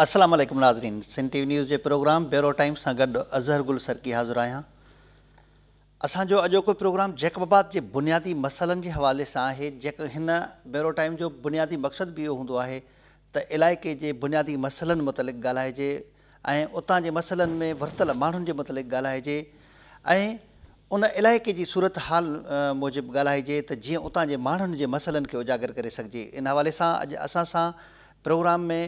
السلام عليڪم ناظرين سنڌ ٽي وي نيوز جي پروگرام بيورو ٽائيم سان گڏ اظهر گل سرڪي حاضر آهيان. اسان جو اڄوڪو پروگرام جيڪب آباد جي بنيادي مسئلن جي حوالي سان آهي. جيڪ هن بيورو ٽائيم جو بنيادي مقصد به اهو هوندو آهي ته علائقي جي بنيادي مسئلن متعلق ڳالهائجي ۽ اتان جي مسئلن ۾ ورتل ماڻهن جي متعلق ڳالهائجي ۽ ان علائقي جي صورتحال موجب ڳالهائجي ته جيئن اتان جي ماڻهن جي مسئلن کي اجاگر ڪري سگهجي. ان حوالي سان اڄ اسان سان پروگرام ۾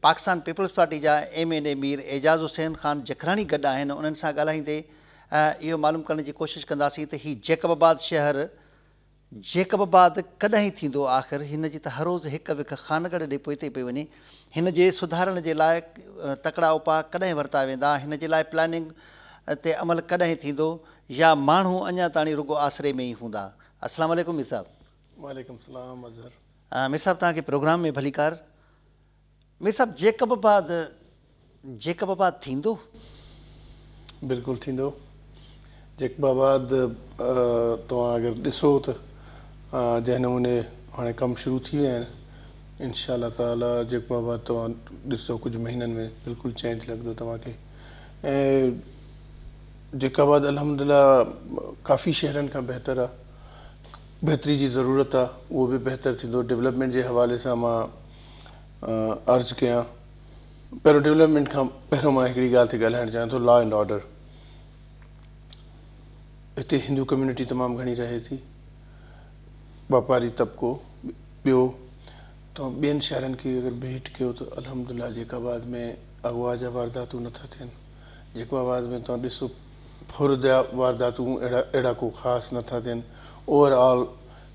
پاڪستان پيپلز پارٽي جا M N A Mir Ejaz Hussain Khan Jakhrani گڏ آهن انهن سان ڳالهائيندي اهو معلوم ڪرڻ جي ڪوشش ڪنداسين ته هي جيڪب آباد شهر جيڪب آباد ڪڏهن ٿيندو آخر هن جي ته هر روز هڪ وک خانڳڙهه ڏي پوئتي پئي وڃي هن جي سڌارڻ جي لاء تڪڙا اپاء ڪڏهن ورتا ويندا هن جي لاء پلاننگ تي عمل ڪڏهن ٿيندو يا ماڻهو اڃا تاڻي رڳو آسري ۾ ئي هوندا السلام عليڪم مير صاحب. وعليڪم السلام اظهر. مير صاحب توهان کي پروگرام ۾ ڀليڪار. مير صاحب جيڪب آباد جيڪب آباد ٿيندو؟ بلڪل ٿيندو. جيڪب آباد توهان اگر ڏسو ته جنهن نموني هاڻي ڪم شروع ٿي ويا آهن انشاء الله تعالي جيڪب آباد توهان ڏسو ڪجهه مهينن ۾ بلڪل چينج لڳندو توهان کي ۽ جيڪب آباد الحمدلله ڪافي شهرن کان بهتر آهي بهتري جي ضرورت آهي اهو به بهتر ٿيندو ڊولپمينٽ جي حوالي سان مان عرض ڪيان پهريون ڊولپمينٽ کان پهريون مان هڪڙي ڳالهه تي ڳالهائڻ چاهيان ٿو لا اينڊ آرڊر هتي هندو ڪميونٽي تمام گهڻي رهي ٿي واپاري طبقو ٻيو ته ٻين شهرن کي اگر ڀيٽ ڪيو ته الحمد لله جيڪب آباد ۾ اغوا جا وارداتون نٿا ٿين جيڪب آباد ۾ توهان ڏسو ڦر جا وارداتون اهڙا اهڙا ڪو خاص نٿا ٿين اوور آل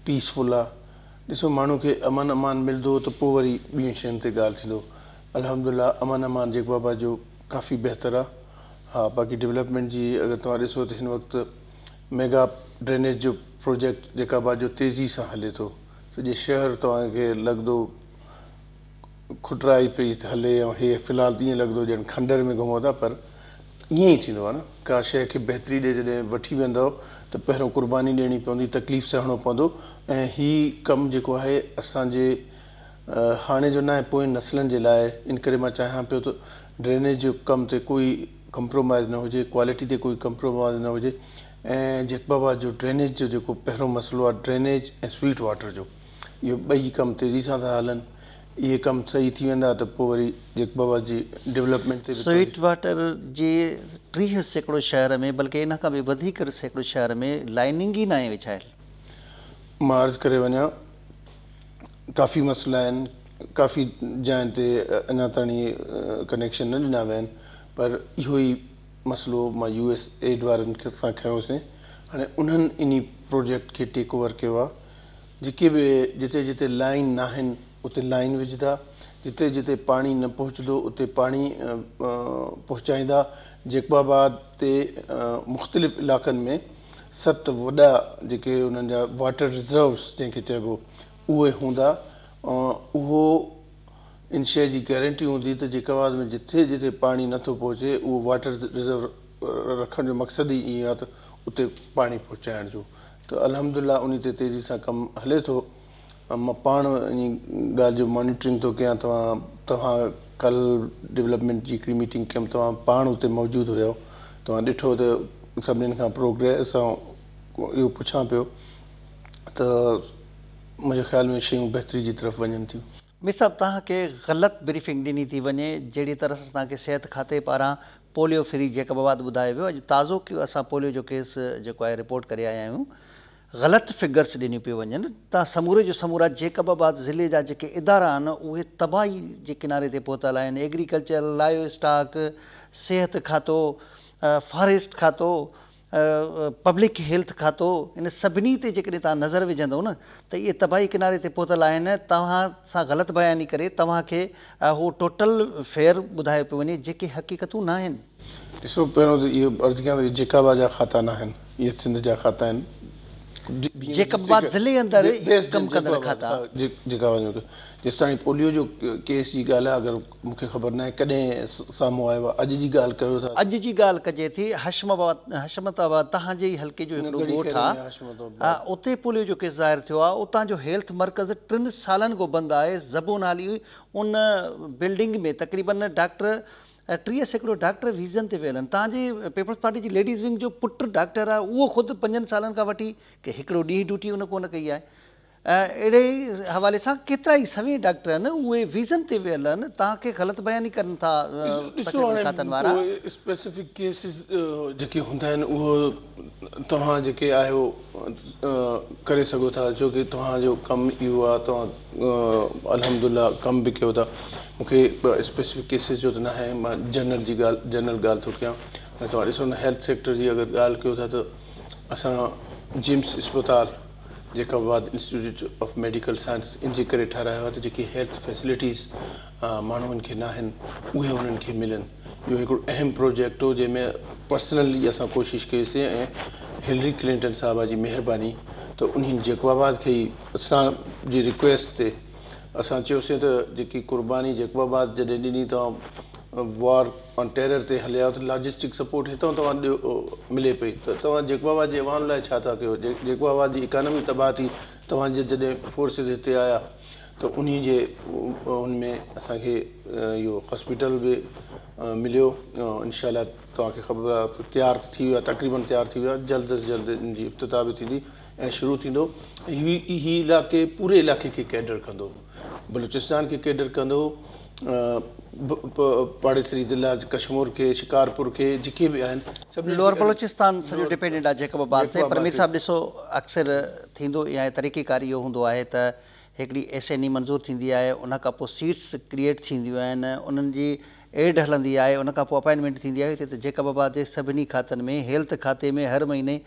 پيسفل آ ڏسو ماڻهو کي امن امان ملدو ته پوء وري ٻين شين تي ڳالهه ٿيندو الحمدلله امن امان جيڪب آباد جو ڪافي بهتر آ ها باقي ڊولپمينٽ جي اگر توهان ڏسو ته هن وقت ميگا ڊرينيج جو پروجيڪٽ جيڪب آباد جو تيزي سان هلي ٿو سڄي شهر توهان کي لڳندو کٽرائي پئي هلي ۽ هي في الحال ته ائين لڳندو ڄڻ کنڊر ۾ گهمو ٿا پر ائين ئي ٿيندو آهي نه ڪا شيء کي بهتري ڏي جڏهن وٺي ويندؤ ته پهريون قرباني ڏيڻي پوندي تڪليف سهڻو پوندو ۽ هي ڪم جيڪو آهي اسان جي هاڻي جو ناهي پوئين نسلن جي لاء ان ڪري مان چاهيان پيو ته ڊرينيج جو ڪم تي ڪوئي ڪمپرومائز نه هجي ڪوالٽي تي ڪوئي ڪمپرومائز نه هجي ۽ جيڪب آباد جو ڊرينيج جو جيڪو پهريون مسئلو آهي ڊرينيج ۽ سوئيٽ واٽر جو اهي ٻئي ڪم تيزي سان ٿا هلن. اهي ڪم صحيح ٿي ويندا ته پوء وري جيڪب آباد جي ڊولپمينٽ تي به سوئيٽ واٽر جي 30% شهر ۾ بلڪه ان کان به وڌيڪ سيڪڙو شهر ۾ لائننگ ئي ناهي وڇايل. مان عرض ڪري وڃان ڪافي مسئلا آهن ڪافي جاين تي اڃا تائين ڪنيڪشن نه ڏنا ويا آهن پر اهو ئي مسئلو مان يو ايس ايڊ وارن سان کنيوسين هاڻي انهن انهي پروجيڪٽ کي ٽيڪ اوور ڪيو آهي جيڪي به جتي جتي لائين ناهن اتي لائين وجهندا، جتي جتي پاڻي نه پهچندو اتي پاڻي پهچائيندا، جيڪب آباد تي مختلف علائقن ۾ ست وڏا جيڪي انهن جا واٽر رزروز جنهن کي چئبو اهي هوندا اهو ان شيء جي گئرنٽي هوندي ته جيڪب آباد ۾ جتي جتي پاڻي نٿو پهچي اهو واٽر رزرو رکڻ جو مقصد ئي اهو آهي ته اتي پاڻي پهچائڻ جو ته الحمدلله انهي تي تيزي سان ڪم هلي ٿو مان پاڻ انهي ڳالهه جو مانيٽرنگ ٿو ڪيان توهان توهان ڪل ڊولپمينٽ جي هڪڙي ميٽنگ ڪيم توهان پاڻ اتي موجود هيو توهان ڏٺو ته سڀنين کان پروگريس ۽ اهو پڇان پيو ته منهنجي خيال ۾ شيون بهتري جي طرف وڃن ٿيون. مير صاحب توهان کي غلط بريفنگ ڏني ٿي وڃي جهڙي طرح سان توهان کي صحت کاتي پاران پوليو فري جيڪب آباد ٻڌايو ويو اڄ تازو اسان پوليو جو ڪيس جيڪو آهي رپورٽ ڪري آيا آهيون غلط فگرس ڏنيون پيون وڃن تان سموري جو سمورا جيڪب آباد ضلعي جا جيڪي ادارا آهن اهي تباهي جي ڪناري تي پهتل آهن ايگريڪلچر لائيو اسٽاڪ صحت کاتو فاريسٽ کاتو پبلڪ هيلٿ کاتو ان سڀني تي جيڪڏهن توهان نظر وجهندو نه ته اهي تباهي ڪناري تي پهتل آهن توهان سان غلط بياني ڪري توهان کي اهو ٽوٽل فيئر ٻڌايو پيو وڃي جيڪي حقيقتون ناهن. ڏسو پهريون ته اهو عرض ڪيان ته اهي جيڪب آباد جا کاتا ناهن اهي سنڌ جا کاتا آهن. جيڪب آباد ضلعي اندر ڪم ڪندڙ کاتا. جيڪب آباد ۾ جيستائين پوليو جو ڪيس جي ڳالهه آهي اگر مون کي خبر ناهي ڪڏهن سامهون آيو آهي اڄ جي ڳالهه ڪيو ٿا. اڄ جي ڳالهه ڪجي ٿي حشمت آباد تهان جي ئي حلقي جو هڪڙو ڳوٺ آهي اتي پوليو جو ڪيس ظاهر ٿيو آهي اتان جو هيلٿ مرڪز ٽن سالن کان بند آهي زبون حالي ان بلڊنگ ۾ تقريبن ڊاڪٽر 30% ڊاڪٽر ويزن تي ويل آهن تهان جي پيپلز پارٽي جي ليڊيز ونگ جو پٽ ڊاڪٽر آهي اهو خود پنجن سالن کان وٺي ڪي هڪڙو ڏينهن ڊيوٽي ان ڪونه ڪئي آهي اهڙي ئي حوالي سان ڪيترا ئي سوين ڊاڪٽر آهن اهي ويزن تي ويل آهن توهان کي غلط بياني ڪن ٿا ڏسو هاڻي کاتن وارا. اسپيسفڪ ڪيسز جيڪي هوندا آهن اهو توهان جيڪي آهيو ڪري سگهو ٿا ڇو ڪي توهان جو ڪم اهو آهي توهان الحمدلله ڪم به ڪيو ٿا مون کي اسپيسفڪ ڪيسز جو ته ناهي مان جنرل جي ڳالهه جنرل ڳالهه ٿو ڪيان توهان ڏسو نه هيلٿ سيڪٽر جي اگر ڳالهه ڪيو ٿا ته اسان جمس اسپتال Jacobabad institute of medical science ان جي ڪري ٺهرايو آهي ته جيڪي هيلٿ فيسلٽيز ماڻهن کي ناهن اهي انهن کي ملن اهو هڪڙو اهم پروجيڪٽ هو جنهن ۾ پرسنلي اسان ڪوشش ڪئي سين ۽ هلري ڪلنٽن صاحبه جي مهرباني ته انهن جيڪب آباد کي ئي اسان جي رڪويسٽ تي اسان چيوسين ته جيڪي قرباني جيڪب آباد جڏهن ڏني توهان وار آن ٽيرر تي هليا ته لاجسٽڪ سپورٽ هتان توهان ڏيو ملي پئي ته توهان جيڪب آباد جي عوام لاء ڇا ٿا ڪيو جيڪب آباد جي اڪانومي تباهه ٿي توهان جي جڏهن فورسز هتي آيا ته انهي جي ان ۾ اسان کي اهو هاسپيٽل به مليو انشاء الله توهان کي خبر آهي ته تيار ٿي ويو آهي تقريبن تيار ٿي ويو آهي جلد از جلد ان جي افتتاح به ٿيندي ۽ شروع ٿيندو هي هي علائقي پوري علائقي کي ڪيڊر ڪندو بلوچستان کي ڪيڊر ڪندو پاڙيسري ضلع ڪشمور کي شڪارپور کي جيڪي به آهن سڀني لوئر بلوچستان سڄو ڊپينڊنٽ آهي جيڪب آباد تي پر مير صاحب ڏسو اڪثر ٿيندو يا طريقي ڪار اهو هوندو آهي ته هڪڙي ايس اين اي منظور ٿيندي آهي ان کان پوء سيٽس ڪريئيٽ ٿينديون آهن انهن جي ايڊ هلندي آهي ان کان پوء اپائنٽمينٽ ٿيندي آهي هتي ته جيڪب آباد جي سڀني کاتن ۾ هيلٿ کاتي ۾ هر مهيني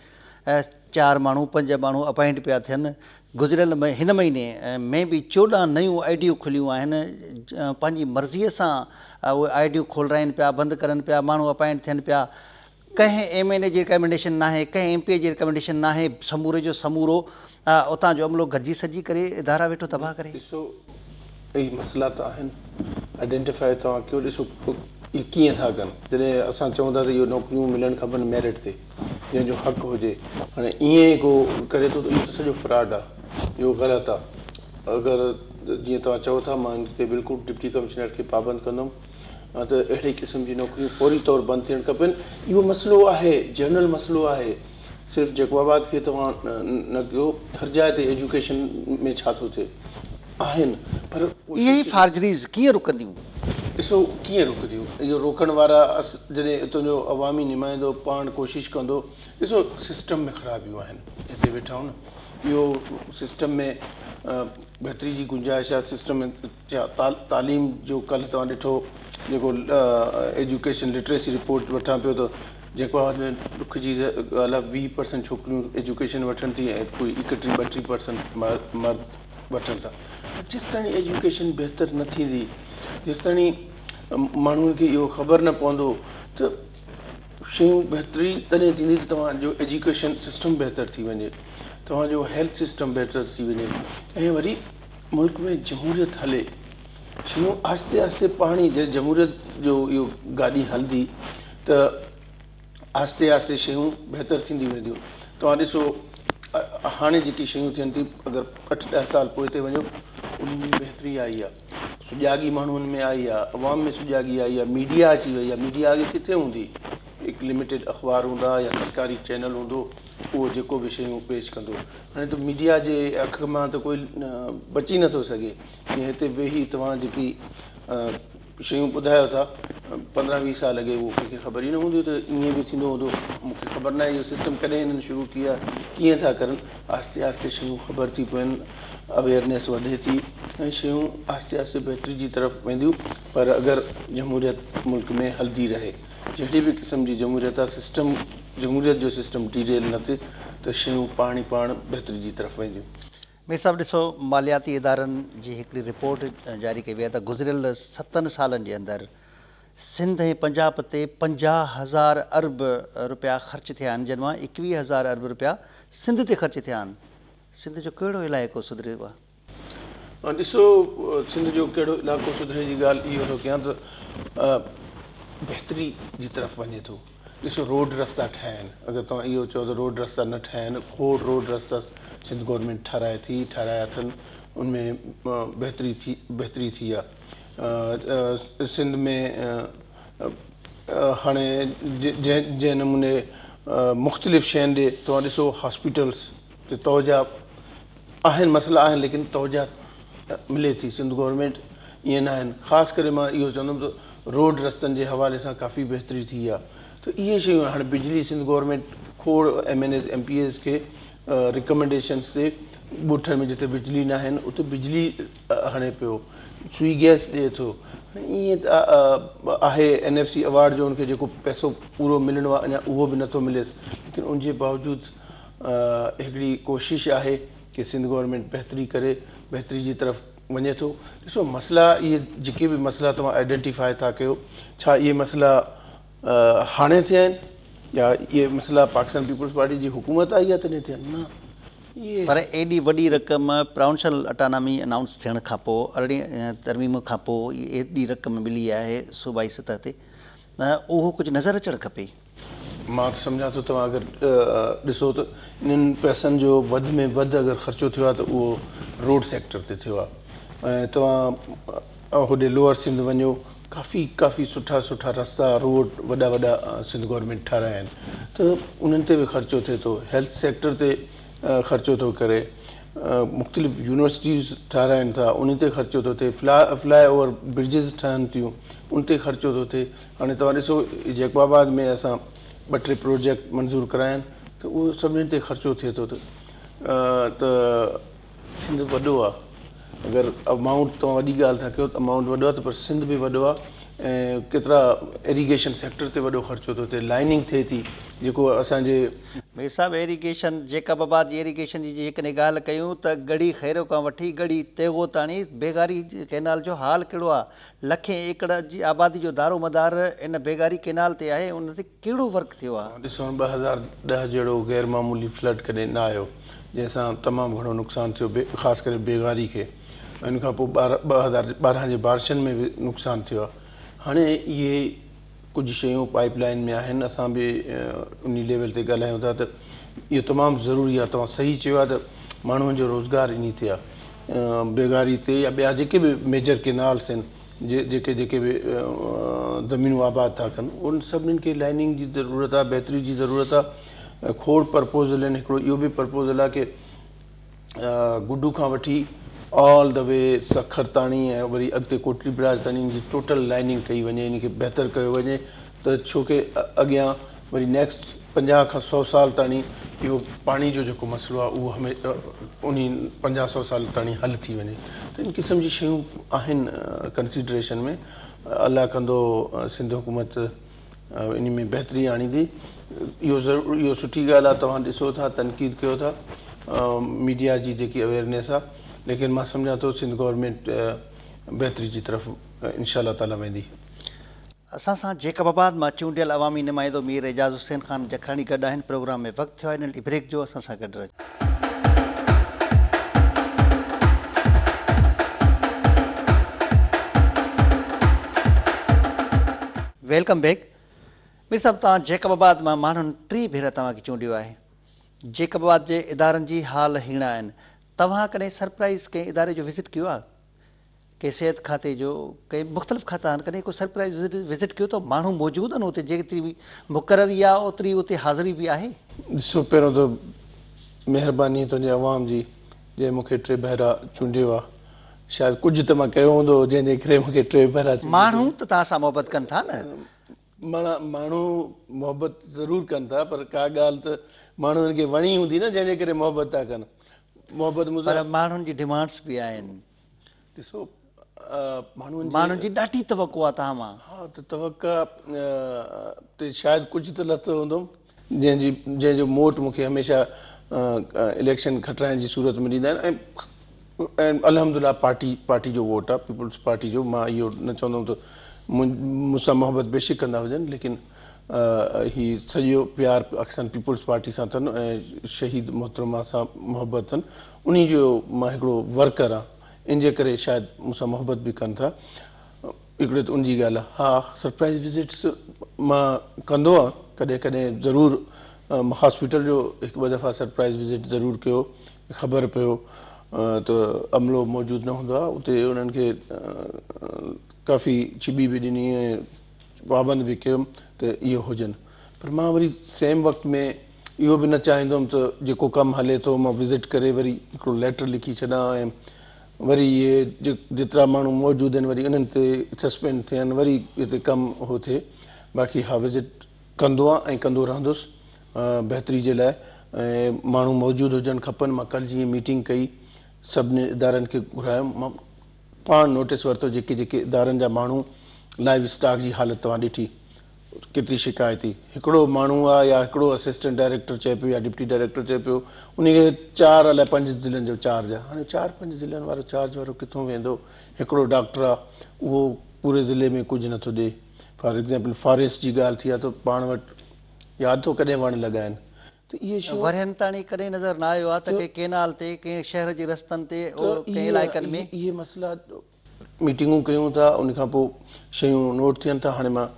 چار ماڻهو پنج ماڻهو اپائنٽ پيا ٿين، گذريل هن مهيني ۾ به 14 نيون آء ڊيون کليون آهن، پنهنجي مرضيء سان اهي آء ڊيون کولرائين پيا، بند ڪرن پيا، ماڻهو اپائنٽ ٿين پيا، ڪنهن ايم اين اي جي رڪمينڊيشن ناهي، ڪنهن ايم پي اي جي رڪمينڊيشن ناهي، سموري جو سمورو اتان جو عملو گڏجي سڏجي ڪري ادارا ويٺو تباهه ڪري. ڏسو اهي مسئلا ته آهن آئيڊينٽيفائي توهان ڪيو ڏسو اهي ڪيئن ٿا ڪن جڏهن اسان چئون ٿا ته اهو نوڪريون ملڻ کپن ميرٽ تي جنهن جو حق هجي هاڻي ائين ئي ڪو ڪري ٿو ته اهو ته سڄو فراڊ آهي اهو غلط آهي اگر جيئن توهان چئو ٿا مان ان تي بلڪل ڊپٽي ڪمشنر کي پابند ڪندم ته اهڙي قسم جي نوڪريون فوري طور بند ٿيڻ کپن اهو مسئلو آهي جنرل مسئلو آهي صرف جيڪب آباد کي توهان نه ڪيو هر جاء تي ايجوڪيشن ۾ ڇا ٿو ٿئي آهن پر اهي ئي فارجريز ڪيئن رڪنديون؟ ڏسو ڪيئن رڪنديون اهو روڪڻ وارا جڏهن اتان جو عوامي نمائندو پاڻ ڪوشش ڪندو ڏسو سسٽم ۾ خرابيون آهن هتي ويٺا آهيون نه اهو سسٽم ۾ بهتري جي گنجائش آهي سسٽم ۾ تعليم جو ڪلهه توهان ڏٺو جيڪو ايجوڪيشن لٽريسي رپورٽ وٺان پيو ته جيڪو آهي ۾ ڏک جي ڳالهه آهي 20 پرسنٽ ڇوڪريون ايجوڪيشن وٺن ٿي ۽ ڪوئي 31 32 پرسنٽ مرد وٺن ٿا جيستائين ايجوڪيشن بهتر نه ٿيندي جيستائين ماڻهن کي اهو خبر نه پوندو ته شيون بهتري تڏهن ٿيندي ته توهان جو ايجوڪيشن سسٽم بهتر ٿي وڃي توهان جو هيلٿ سسٽم بهتر ٿي وڃي ۽ وري ملڪ ۾ جمهوريت هلي، شيون آهستي آهستي پاڻ ئي جڏهن جمهوريت جو اهو گاڏي هلندي ته آهستي آهستي شيون بهتر ٿيندي وينديون. توهان ڏسو هاڻي جيڪي شيون ٿين ٿيون اگر اٺ ڏهه سال پوئتي وڃو انهن ۾ بهتري آئي آهي، سجاڳي ماڻهن ۾ آئي آهي، عوام ۾ سجاڳي آئي آهي، ميڊيا اچي وئي آهي، ميڊيا اڳي ڪٿي هوندي هڪ لميٽيڊ اخبار هوندا يا سرڪاري چينل هوندو اهو جيڪو به شيون پيش ڪندو. هاڻي ته ميڊيا جي اک مان ته ڪوئي بچي نٿو سگهي جيئن هتي ويهي توهان جيڪي شيون ٻڌايو ٿا پندرهن ويهه سال اڳي اهو ڪنهن کي خبر ئي نه هوندي ته ائين به ٿيندو هوندو مون کي خبر ناهي اهو سسٽم ڪڏهن هنن شروع ڪئي آهي ڪيئن ٿا ڪرن آهستي آهستي شيون خبر ٿي پون اويئرنيس وڌي ٿي ۽ شيون آهستي آهستي بهتري جي طرف وينديون پر اگر جمهوريت ملڪ ۾ هلندي رهي جهڙي به قسم جي جمهوريت آهي سسٽم جمهوريت جو سسٽم ڊي ريل نه ٿئي ته شيون پاڻ ئي پاڻ بهتري جي طرف وينديون. مير صاحب ڏسو مالياتي ادارن جي هڪڙي رپورٽ جاري ڪئي وئي آهي ته گذريل ستن سالن جي اندر سنڌ ۽ پنجاب تي 50,000 ارب رپيا خرچ ٿيا آهن، جن مان 21,000 ارب رپيا سنڌ تي خرچ ٿيا آهن. سنڌ جو ڪهڙو علائقو سڌريو آهي؟ ڏسو سنڌ جو ڪهڙو علائقو سڌري جي ڳالهه اهو ٿو ڪيان ته بهتري جي طرف وڃي ٿو. ڏسو روڊ رستا ٺهيا آهن، اگر توهان اهو چئو ته روڊ رستا نه ٺهيا آهن، کوڙ روڊ رستا سنڌ گورنمينٽ ٺهرائي ٿي، ٺهرايا اٿن، ان ۾ بهتري ٿي بهتري ٿي آهي. سنڌ ۾ هاڻي جنهن نموني مختلف شين ڏي توهان ڏسو هاسپيٽلس تي توجه آهن مسئلا آهن ليڪن توجه ملي ٿي سنڌ گورنمينٽ ائين نه آهن خاص ڪري مان اهو چوندم ته روڊ رستن جي حوالي سان ڪافي بهتري ٿي آهي ته اهي شيون هاڻي بجلي سنڌ گورنمينٽ کوڙ M N As M P As کي رڪمينڊيشنس تي ڳوٺن ۾ جتي بجلي نه آهن اتي بجلي هڻي پيو سوئي گئس ڏئي ٿو ائين ته آهي اين ايف سي ايوارڊ جو ان کي جيڪو پئسو پورو ملڻو آهي اڃا اهو به نٿو مليس ليڪن ان جي باوجود هڪڙي ڪوشش آهي ڪي سنڌ گورنمينٽ بهتري ڪري بهتري جي طرف وڃي ٿو ڏسو مسئلا اهي جيڪي به مسئلا توهان آئيڊينٽيفائي ٿا ڪيو ڇا اهي مسئلا هاڻي ٿيا آهن يا اهي مسئلا پاڪستان پيپلز پارٽي جي حڪومت آئي آهي تڏهن ٿيا آهن نه اهي پر ايڏي وڏي رقم پراونشل اٽانامي انائونس ٿيڻ کان پوء ارڙهين ترميم کان پوء ايڏي رقم ملي آهي صوبائي سطح تي اهو ڪجهه نظر اچڻ کپي. مان ته سمجهان ٿو توهان اگر ڏسو ته انهن پئسن جو وڌ ۾ وڌ اگر خرچو ٿيو آهي ته اهو روڊ سيڪٽر تي ٿيو آهي ۽ توهان هوڏي لوئر سنڌ وڃو ڪافي ڪافي سٺا سٺا رستا روڊ وڏا وڏا سنڌ گورنمينٽ ٺارايا آهن ته انهن تي به خرچو ٿئي ٿو هيلٿ سيڪٽر تي خرچو ٿو ڪري مختلف يونيورسٽيز ٺاراين ٿا انهن تي خرچو ٿو ٿئي فلاء اوور برجز ٺهن ٿيون ان تي خرچو ٿو ٿئي هاڻي توهان ڏسو جيڪب آباد ۾ اسان ٻه ٽي پروجيڪٽ منظور ڪرايا آهن ته اهو سڀني تي خرچو ٿئي ٿو ته سنڌ وڏو آهي اگر امائونٽ توهان وڏي ڳالهه ٿا ڪيو ته امائونٽ وڏو آهي ته پر سنڌ به وڏو آهي ۽ ڪيترا ايريگيشن سيڪٽر تي وڏو خرچو ٿو ٿئي لائننگ ٿئي ٿي جيڪو اسان جي مير صاحب ايريگيشن جيڪب آباد جي ايريگيشن جي جيڪڏهن ڳالهه ڪيون ته ڳڙهي خيرو کان وٺي ڳڙهي تيغو تاڻي بيگاري ڪئنال جو حال ڪهڙو آهي لکين ايڪڙ جي آبادي جو دارو مدار ان بيگاري ڪينال تي آهي ان تي ڪهڙو ورڪ ٿيو آهي؟ ڏسو 2010 جهڙو غير معمولي فلڊ ڪڏهن نه آيو جنهن سان تمام گهڻو نقصان ٿيو خاص ڪري بيگاري کي ۽ ان کان پوء 2012 جي بارشن ۾ به نقصان ٿيو آهي هاڻي اهي ڪجهه شيون پائيپ لائين ۾ آهن اسان به انهي ليول تي ڳالهايون ٿا ته اهو تمام ضروري آهي توهان صحيح چيو آهي ته ماڻهن جو روزگار انهي تي آهي بيگاري تي يا ٻيا جيڪي به ميجر ڪينالس آهن جيڪي جيڪي به زمينون آباد ٿا ڪن ان سڀني کي لائننگ جي ضرورت آهي بهتري جي ضرورت آهي کوڙ پرپوزل آهن هڪڙو اهو به پرپوزل آهي ڪي گڊو کان وٺي آل the V Sukkur تاڻي ۽ وري اڳتي ڪوٽڙي براج تاڻي ان جي ٽوٽل لائننگ ڪئي وڃي ان کي بهتر ڪيو وڃي ته ڇو ڪي اڳيان وري نيڪسٽ 50 کان 100 سال تاڻي اهو پاڻي جو جيڪو مسئلو آهي اهو هميشه انهي 50 سو سال تاڻي حل ٿي وڃي ته ان قسم جي شيون آهن ڪنسيڊريشن ۾ الله ڪندو سنڌ حڪومت انهي ۾ بهتري آڻيندي اهو ضرور اهو سٺي ڳالهه آهي توهان ڏسو ٿا تنقيد ڪيو ٿا ميڊيا جي جيڪي اويئرنيس آهي ليڪن مان سمجهان ٿو سنڌ گورنمينٽ بهتري جي طرف انشاء الله تعالي ويندي. اسان سان جيڪب آباد مان چونڊيل عوامي نمائندو مير اعجاز حسين خان جکراڻي گڏ آهن پروگرام ۾ وقت ٿيو آهي ننڍي بريڪ جو اسان سان گڏ رهجو. Welcome back Mir صاحب توهان جيڪب آباد مان ماڻهن ٽي ڀيرا توهان کي چونڊيو آهي جيڪب آباد جي ادارن جي حال هيڻا آهن توهان ڪڏهن سرپرائز ڪنهن اداري جو وزٽ ڪيو آهي ڪنهن صحت کاتي جو ڪنهن مختلف کاتا آهن ڪڏهن ڪو سرپرائز وزٽ ڪيو ته ماڻهو موجود آهن اتي جيتري به مقرري آهي اوتري اتي حاضري به آهي. ڏسو پهريون ته مهرباني تنهنجي عوام جي جنهن مون کي ٽي ڀيرا چونڊيو آهي شايد ڪجهه ته مان ڪيو هوندو جنهن جي ڪري مون کي ٽي ڀيرا چونڊيو. ماڻهو ته توهان سان محبت ڪن ٿا نه. معنيٰ ماڻهو محبت ضرور ڪن ٿا پر ڪا ڳالهه ته ماڻهن کي وڻي هوندي نه جنهن جي ڪري محبت ٿا ڪن. محبت مون سان. پر ماڻهن جي ڊمانڊس به آهن. ڏسو ماڻهن جي. ماڻهن جي ڏاڍي توقع آ توهان مان. ها ته توقع تي شايد ڪجهه ته لٿو هوندم جنهن جي جنهن جو موٽ مون کي هميشه اليڪشن کٽرائڻ جي صورت ۾ ڏيندا آهن ۽ الحمدلله پارٽي پارٽي جو ووٽ آ پيپلز پارٽي جو مان اهو نه چوندم ته مون سان محبت بيشڪ ڪندا هجن ليڪن هي سڄو پيار پاڪستان پيپلز پارٽي سان اٿن ۽ شهيد محترمه سان محبت اٿن انهي جو مان هڪڙو ورڪر آهيان ان جي ڪري شايد مون سان محبت به ڪن ٿا. هڪڙو ته ان جي ڳالهه آهي. ها سرپرائز وزٽس مان ڪندو آهيان ڪڏهن ڪڏهن ضرور هاسپيٽل جو هڪ ٻه دفعا سرپرائز وزٽ ضرور ڪيو خبر پيو ته عملو موجود نه هوندو آهي اتي انهن کي ڪافي ڇٻي به ڏني ۽ پابند به ڪيم ته اهو هجن پر مان وري سيم وقت ۾ اهو به نه چاهيندو هيم ته جيڪو ڪم هلي ٿو مان وزٽ ڪري وري هڪڙو ليٽر لکي ڇڏان ۽ وري اهي جيترا ماڻهو موجود آهن وري انهن تي سسپينڊ ٿين وري هتي ڪم هو ٿئي باقي ها وزٽ ڪندو آهيان ۽ ڪندو رهندس بهتري جي لاء ۽ ماڻهو موجود هجڻ کپن مان ڪلهه جيئن ميٽنگ ڪئي سڀني ادارن کي گهرايم مان پاڻ نوٽيس ورتو جيڪي جيڪي ادارن جا ماڻهو لائيو اسٽاڪ جي حالت توهان ڏٺي ڪيتري شڪايت ٿي هڪڙو ماڻهو آ يا هڪڙو اسسٽنٽ ڊائريڪٽر چئي پيو يا ڊپٽي ڊائريڪٽر چئي پيو انهي کي چار الائي پنج ضلعن جو چارج آ هاڻي چار پنج ضلعن وارو چارج وارو ڪٿون ويندو هڪڙو ڊاڪٽر آ اهو پوري ضلعي ۾ ڪجهه نٿو ڏي فار ايگزامپل فاريسٽ جي ڳالهه ٿي آ ته پاڻ وٽ ياد اٿو ڪڏهن وڻ لڳائن ته اهي شيون ورهين تاڻي ڪڏهن نظر نه آيو آ ته ڪنهن ڪينال تي ڪنهن شهر جي رستن تي ڪنهن علائقن ۾. اهي مسئلا ميٽنگون ڪيون ٿا ان کان پوء شيون نوٽ ٿين ٿا هاڻي مان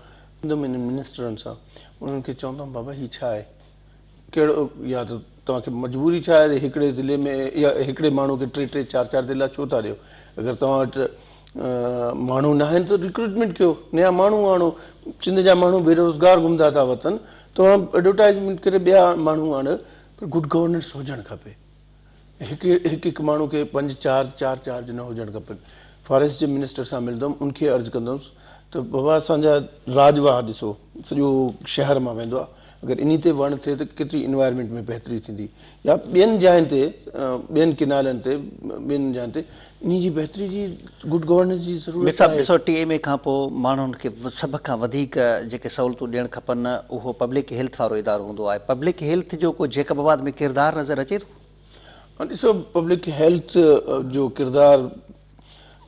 ايندم انهن منسٽرن سان انهن کي چوندم بابا هي ڇا آهي ڪهڙو يا ته توهان کي مجبوري ڇا آهي هڪڙي ضلعي ۾ يا هڪڙي ماڻهو کي ٽي ٽي چار چار ضلعا ڇو ٿا ڏيو اگر توهان وٽ ماڻهو نه آهن ته ريڪروٽمينٽ ڪيو نيا ماڻهو آڻو سنڌ جا ماڻهو بيروزگار گهمندا ٿا وتن توهان ايڊورٽائزمينٽ ڪري ٻيا ماڻهو آڻيو پر گڊ گورننس هجڻ کپي هڪ هڪ ماڻهو کي پنج چار چار چارج نه هجڻ کپن. فاريسٽ جي منسٽر سان ملندم ان کي عرض ڪندس ته بابا اسان جا راڄ واهه ڏسو سڄو شهر مان ويندو آهي اگر انهي تي وڻ ٿئي ته ڪيتري انوائرمينٽ ۾ بهتري ٿيندي يا ٻين جاين تي ٻين ڪينالن تي ٻين جاين تي انهي جي بهتري جي گڊ گورننس جي ضرورت مير صاحب ڏسو ٽي ايم اي کان پوء ماڻهن کي سڀ کان وڌيڪ جيڪي سهولتون ڏيڻ کپن اهو پبلڪ هيلٿ وارو ادارو هوندو آهي پبلڪ هيلٿ جو ڪو جيڪب آباد ۾ ڪردار نظر اچي ٿو؟ ڏسو پبلڪ هيلٿ جو ڪردار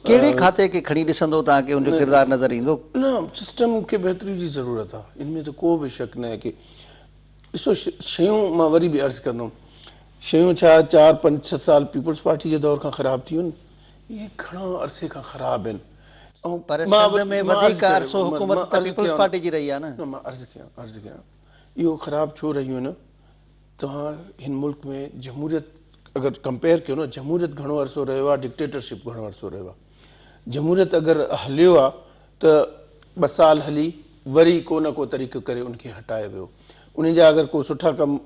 ڪهڙي کاتي کي کڻي ڏسندو توهان کي ان جو ڪردار نظر ايندو؟ نه سسٽم کي بهتري جي ضرورت آهي ان ۾ ته ڪو به شڪ ناهي ڪي ڏسو شيون مان وري به عرض ڪندم شيون ڇا چار پنج ڇهه سال پيپلز پارٽي جي دور کان خراب ٿيون آهن اهي گهڻا عرصي کان خراب آهن پر سنڌ ۾ وڌيڪ عرصو حڪومت ته پيپلز پارٽي جي رهي آهي نه. نه مان عرض ڪيان عرض ڪيان اهو خراب ڇو رهيون آهن توهان هن ملڪ ۾ جمهوريت اگر ڪمپيئر ڪيو نه جمهوريت گهڻو عرصو رهيو آهي ڊڪٽيٽرشپ گهڻو عرصو رهيو آهي جمهوريت اگر هليو آهي ته ٻه سال هلي وري ڪو نه ڪو طريقو ڪري ان کي هٽايو ويو ان جا اگر ڪو سٺا ڪم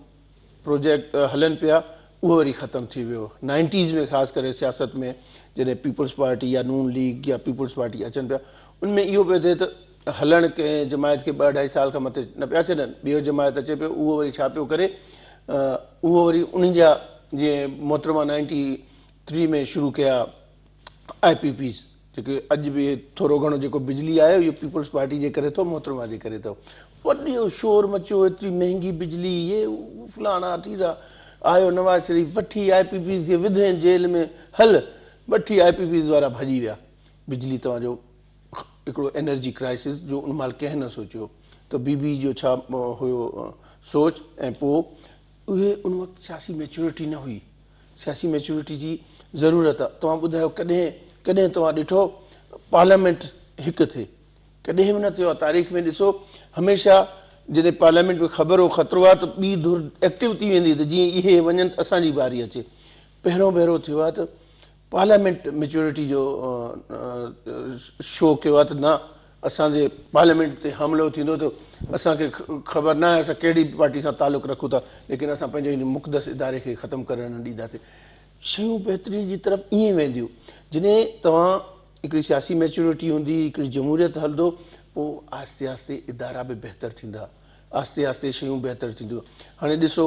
پروجيڪٽ هلن پيا اهو وري ختم ٿي ويو. نائنٽيز ۾ خاص ڪري سياست ۾ جڏهن پيپلز پارٽي يا نون ليگ يا پيپلز پارٽي اچن پيا ان ۾ اهو پيو ٿئي ته هلڻ ڪنهن جماعت کي ٻه اڍائي سال کان مٿي نه پيا ڇڏن ٻيو جماعت اچي پيو اهو وري ڇا پيو ڪري اهو وري انهن جا جيئن محترمه نائنٽي ٿري ۾ شروع ڪيا آء پي پيز جيڪي اڄ به ٿورو گهڻو جيڪو بجلي آيو اهو پيپلز پارٽي جي ڪري ٿو محترمه جي ڪري ٿو وڏو شور مچيو ايتري مهنگي بجلي هي فلاڻا ٺيرا آيو نواز شريف وٺي آء پي پيز کي وڌين جيل ۾ هل وٺي آء پي پيز وارا ڀڄي ويا بجلي توهان جو هڪڙو انرجي ڪرائسس جو ان مهل ڪنهن نه سوچيو ته بي بي جو ڇا هيو سوچ ۽ پوء اهي ان وقت سياسي ميچورٽي نه هئي سياسي ميچورٽي جي ضرورت آ توهان ٻڌايو ڪڏهن ڪڏهن توهان ڏٺو پارليامينٽ هڪ ٿئي ڪڏهن به نه ٿيو آ تاريخ ۾ ڏسو هميشه جڏهن پارليامينٽ ۾ خبر هو خطرو آ ته ٻي ڌر ايڪٽو ٿي ويندي ته جيئن اهي وڃن ته اسان جي باري اچي پهريون ڀيرو ٿيو آ ته پارليامينٽ ميچورٽي جو شو ڪيو آ ته نه اسان جي پارليامينٽ تي حملو ٿيندو ته اسان کي خبر ناهي اسان ڪهڙي به پارٽي سان تعلق رکون ٿا ليڪن اسان پنهنجي هن مقدس اداري کي ختم ڪرڻ نه ڏينداسين. شيون بهتري جي طرف ائين وينديون جڏهن توهان هڪڙي سياسي ميچورٽي هوندي هڪڙي جمهوريت هلندو پوء آهستي آهستي ادارا به بهتر ٿيندا آهستي آهستي شيون بهتر ٿينديون هاڻي ڏسو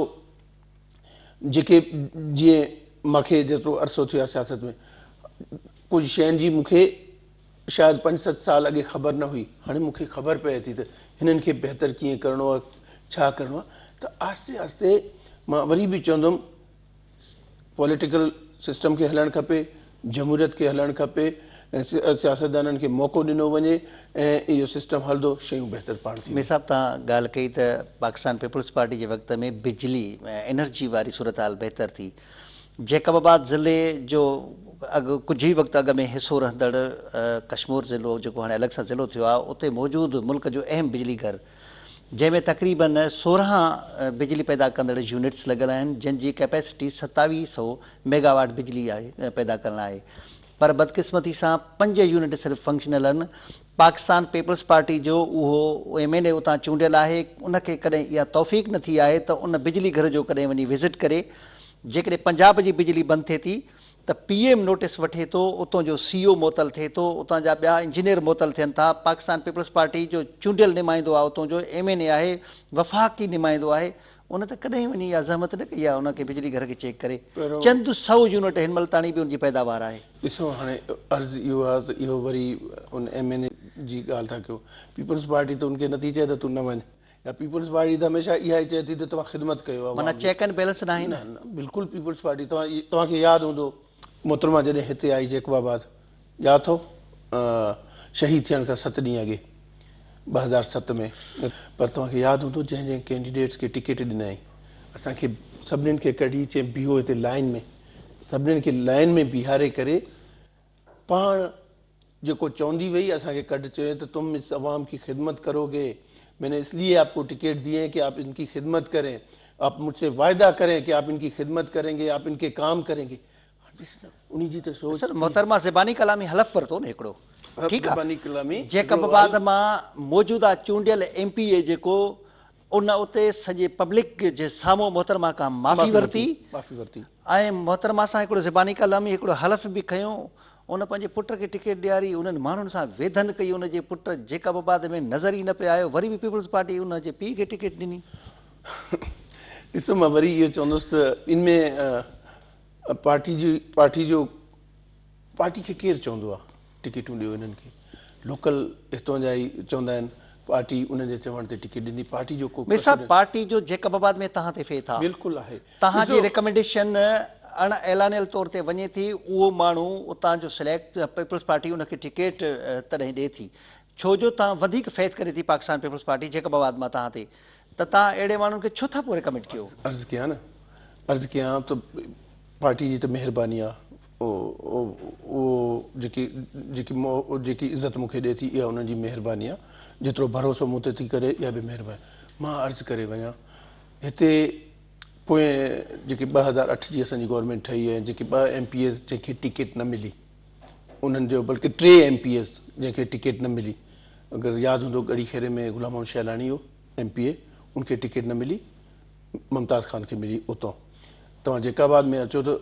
جيڪي جيئن مونکي جيترو عرصو ٿيو آهي سياست ۾ ڪجهه شين جي مونکي شايد پنج ست سال اڳي خبر نه هئي، هاڻي مون کي خبر پئي ٿي ته هنن کي بهتر ڪيئن ڪرڻو آهي، ڇا ڪرڻو آهي ته آهستي آهستي مان وري به چوندم پوليٽيڪل سسٽم کي هلڻ کپي، جمهوريت کي هلڻ کپي، ۽ سياستدانن کي موقعو ڏنو وڃي ۽ اهو سسٽم هلندو شيون بهتر پاڻ مير ٿينديون. صاحب توهان ڳالهه ڪئي ته پاڪستان پيپلز پارٽي جي وقت ۾ بجلي انرجي واري صورتحال بهتر ٿي. جيڪب آباد ضلعي جو اڳ ڪجهه ئي وقت اڳ ۾ حصو رهندڙ ڪشمور ضلعو جيڪو هاڻي الڳ سان ضلعو ٿيو آهي اتي موجود ملڪ جو اهم بجلي گهر جنهن ۾ تقريبن 16 بجلي پيدا ڪندڙ يونٽس لڳل آهن جن جي ڪيپيسٽي 2700 ميگاواٽ بجلي آهي پيدا ڪرڻ آهي پر بدقسمتي سان 5 يونٽ صرف فنڪشنل آهن پاڪستان پيپلز پارٽي جو اهو ايم اين اي اتان چونڊيل آهي ان کي ڪڏهن اها توفيق نه ٿي آهي ته ان بجلي گهر جو ڪڏهن وڃي وزٽ ڪري جيڪڏهن پنجاب جي بجلي بند ٿئي ٿي ته پي ايم نوٽيس وٺي ٿو اتان جو سي او معطل ٿئي ٿو اتان جا ٻيا انجنيئر معطل ٿين ٿا پاڪستان پيپلز پارٽي جو چونڊيل نمائندو آهي اتان جو ايم اين اي آهي وفاقي نمائندو آهي ان ته ڪڏهن وڃي اها زحمت نه ڪئي آهي ان کي بجلي گهر کي چيڪ ڪري چند سئو يونٽ هن مهل تاڻي به ان جي پيداوار آهي. ڏسو هاڻي عرض اهو آهي ته اهو وري ان ايم اين اي جي ڳالهه ٿا ڪيو پيپلز پارٽي ته ان کي نٿي چئي ته تون نه وڃ يا پيپلز پارٽي ته هميشه اها ئي چئي ٿي ته توهان خدمت ڪيو عوام معنيٰ جي. چيڪ اينڊ بيلنس ناهي نه. نه نه بلڪل پيپلز پارٽي توهان کي ياد هوندو محترمه جڏهن هتي آئي جيڪب آباد ياد اٿو شهيد ٿيڻ کان 7 ڏينهن اڳي 2007 ۾ پر توهان کي ياد هوندو جنهن جنهن ڪينڊيڊيٽس کي ٽڪيٽ ڏنائين اسان کي سڀنين کي ڪڍي چئي بيهو هتي لائين ۾ سڀنين کي لائين ۾ بيهاري ڪري پاڻ جيڪو چوندي وئي اسان کي ڪڍ چيو ته تم اس عوام ڪي خدمت ڪروگي مين ني اس ليي آپ ڪو ٽڪيٽ the هي ڪي آپ ان ڪي خدمت ڪرين آپ مجھ سي وعده ڪرين ڪي آپ ان ڪي خدمت ڪرين گي آپ ان ڪي ڪام ڪرين گي هاڻ ڏس نه انهي جي ته سوچ سر محترمه زباني ڪلامي حلف ورتو نه هڪڙو ٺيڪ آ زباني ڪلامي جيڪب آباد مان موجوده چونڊيل ايم پي اي جيڪو ان اتي سڄي پبلڪ جي سامهون محترمه کان معافي ورتي معافي ورتي ۽ محترمه سان هڪڙو زباني ڪلامي هڪڙو حلف به کنيو ان پنهنجي پٽ کي ٽڪيٽ ڏياري انهن ماڻهن سان ويڌن ڪئي ان جي پٽ جيڪب آباد ۾ نظر ئي نه پئي آيو وري به پيپلز پارٽي ان جي پيء کي ٽڪيٽ ڏني. ڏسو مان وري اهو چوندس ته ان ۾ پارٽي جي پارٽي جو پارٽي کي ڪير چوندو آ ٽڪيٽون ڏيو انهن کي لوڪل هتون جا ئي چوندا آهن پارٽي انهن جي چوڻ تي ٽڪيٽ ڏيندي پارٽي جو ڪو مير صاحب پارٽي جو جيڪب آباد ۾ تهان تي فيٿ آ بلڪل آهي تهان جي ريڪمينڊيشن اڻ اعلانيل طور تي وڃي ٿي اهو ماڻهو اتان جو سليڪٽ پيپلز پارٽي ان کي ٽڪيٽ تڏهن ڏي ٿي ڇو جو تهان وڌيڪ فيٿ ڪري ٿي پاڪستان پيپلز پارٽي جيڪب آباد مان تهان تي ته توهان اهڙي ماڻهن کي ڇو ٿا پوء ريڪمينڊ ڪيو؟ عرض ڪيان نه عرض ڪيان ته پارٽي جي ته مهرباني آ اهو جيڪي جيڪي جيڪي عزت مون کي ڏي ٿي اها انهن جي مهرباني آ جيترو ڀروسو مون تي ٿي ڪري اها به مهرباني مان عرض ڪري وڃان هتي پوئين جيڪي 2008 جي اسان جي گورنمينٽ ٺهي ۽ جيڪي ٻه ايم پي ايز جنهن کي ٽڪيٽ نه ملي انهن جو بلڪه ٽي ايم پي ايز جنهن کي ٽڪيٽ نه ملي اگر ياد هوندو ڳڙهي خيري ۾ غلام محمد شهلاڻي هو ايم پي اي ان کي ٽڪيٽ نه ملي ممتاز خان کي ملي اتان توهان جيڪب آباد ۾ اچو ته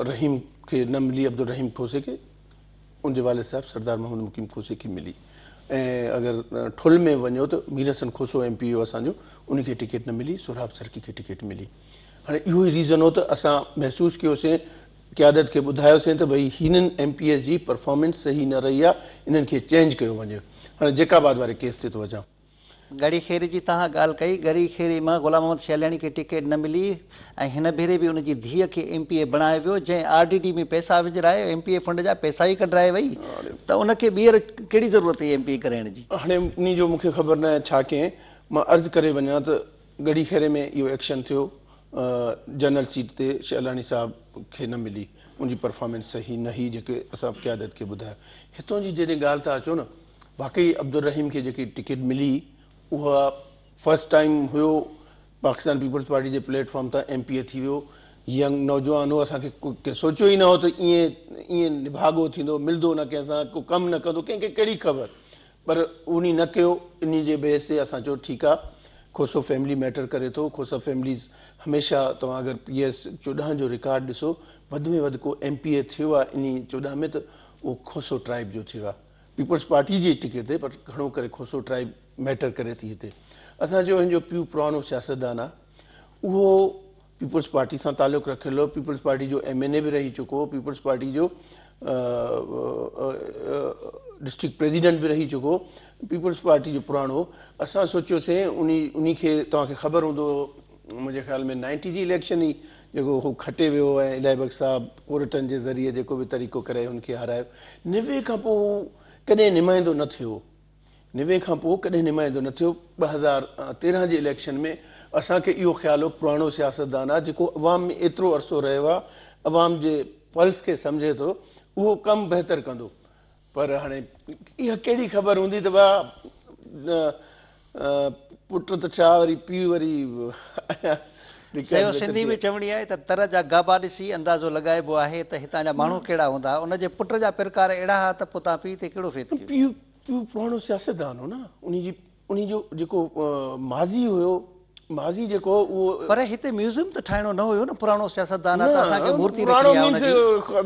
رحيم کي نه ملي عبدالرحيم کوسي کي ان جي والد صاحب سردار محمد مقيم کوسي کي ملي ۽ اگر ٺل ۾ وڃو ته مير حسن کوسو ايم پي او اسان جو ان کي ٽڪيٽ نه ملي سهراب سرڪي کي ٽڪيٽ ملي هاڻي اهو ئي ريزن هو ته اسان محسوس ڪيوسين قيادت کي ٻڌايوسين ته ڀئي هنن ايم پي ايز جي پرفارمنس صحيح نه رهي آهي انهن کي چينج ڪيو وڃي. هاڻي جيڪب آباد واري ڪيس تي ٿو اچان. ڳڙهي خيري جي توهان ڳالهه ڪئي، ڳڙهي خيري مان غلام محمد شهلياڻي کي ٽڪيٽ نه ملي ۽ هن ڀيري به ان جي ڌيء کي ايم پي اي بڻايو ويو جنهن آر ڊي ڊي ۾ پئسا وجهرائي ايم پي اي فنڊ جا پئسا ئي ڪڍرائي وئي ته ان کي ٻيهر ڪهڙي ضرورت هئي ايم پي اي ڪرائڻ جي. هاڻي انهي جو مون کي خبر ناهي ڇا ڪئين، مان عرض ڪري وڃان ته ڳڙهي خيري ۾ اهو ايڪشن ٿيو جنرل سيٽ تي شهلاڻي صاحب کي نه ملي ان جي پرفارمنس صحيح نه هئي جيڪي اسان قيادت کي ٻڌايو هتون جي جڏهن ڳالهه ٿا اچو نه واقعي عبدالرحيم کي جيڪي ٽڪيٽ ملي اها فرسٽ ٽائيم هيو پاڪستان پيپلز پارٽي جي پليٽ فارم تان ايم پي اي ٿي ويو ينگ نوجوان هو اسان کي ڪنهن سوچيو ئي نه هو ته ائين ائين نڀاڳو ٿيندو ملندو نه ڪنهن سان ڪو ڪم نه ڪندو ڪنهن کي ڪهڙي خبر پر انهي نه ڪيو انهي جي بيس تي اسان چيو ٺيڪ آ کوسو فيملي ميٽر ڪري ٿو کوسا فيمليز هميشه توهان اگر پي ايس 14 جو رڪارڊ ڏسو وڌ ۾ وڌ ڪو ايم پي اي ٿيو آ انهي 14 ۾ ته اهو کوسو ٽرائيب جو ٿيو آ پيپلز پارٽي جي ٽڪيٽ تي پر گهڻو ڪري کوسو ٽرائيب ميٽر ڪري ٿي هتي اسان چيو هن جو پيء پراڻو سياستدان آ اهو پيپلز پارٽي سان تعلق رکيل هو، پيپلز پارٽي جو ايم اين اي به رهي چڪو هو، پيپلز پارٽي جو ڊسٽرڪٽ پريزيڊنٽ به رهي چڪو هو، پيپلز پارٽي جو پراڻو هو. اسان سوچيوسين انهي انهي کي توهان کي خبر هوندو منهنجي خيال ۾ نائنٽي جي اليڪشن هئي جيڪو هو کٽي ويو ۽ الاهي بخش صاحب ڪورٽن جي ذريعي جيڪو به طريقو ڪري هن کي هارايو. 90 کان پوء هو ڪڏهن نمائندو نه ٿيو. 90 کان پوء ڪڏهن نمائندو نه ٿيو. 2013 جي اليڪشن ۾ اسان کي اهو خيال هو پراڻو سياستدان آهي جيڪو عوام ۾ ايترو عرصو رهيو آهي، عوام جي پلس کي سمجهي ٿو، اهو ڪم بهتر ڪندو. پر هاڻي اها ڪهڙي خبر هوندي ته ڀاء پٽ ته ڇا وري پيء وري سيو سنڌي ۾ چوڻي آهي ته تر جا گابا ڏسي اندازو لڳائبو آهي ته هتان جا ماڻهو ڪهڙا هوندا. ان جي پٽ جا پرڪار اهڙا ها ته پوء تان پيء تي ڪهڙو فيت ڪيو. پيء پراڻو سياستدان هو نه، انهي جو جيڪو ماضي هيو، ماضي جيڪو هو اهو. پر هتي ميوزيم ته ٺاهڻو نه هيو نه، پراڻو سياستدان آ ته اسان کي مورتي پراڻو رکڻي آ ان مينس جي.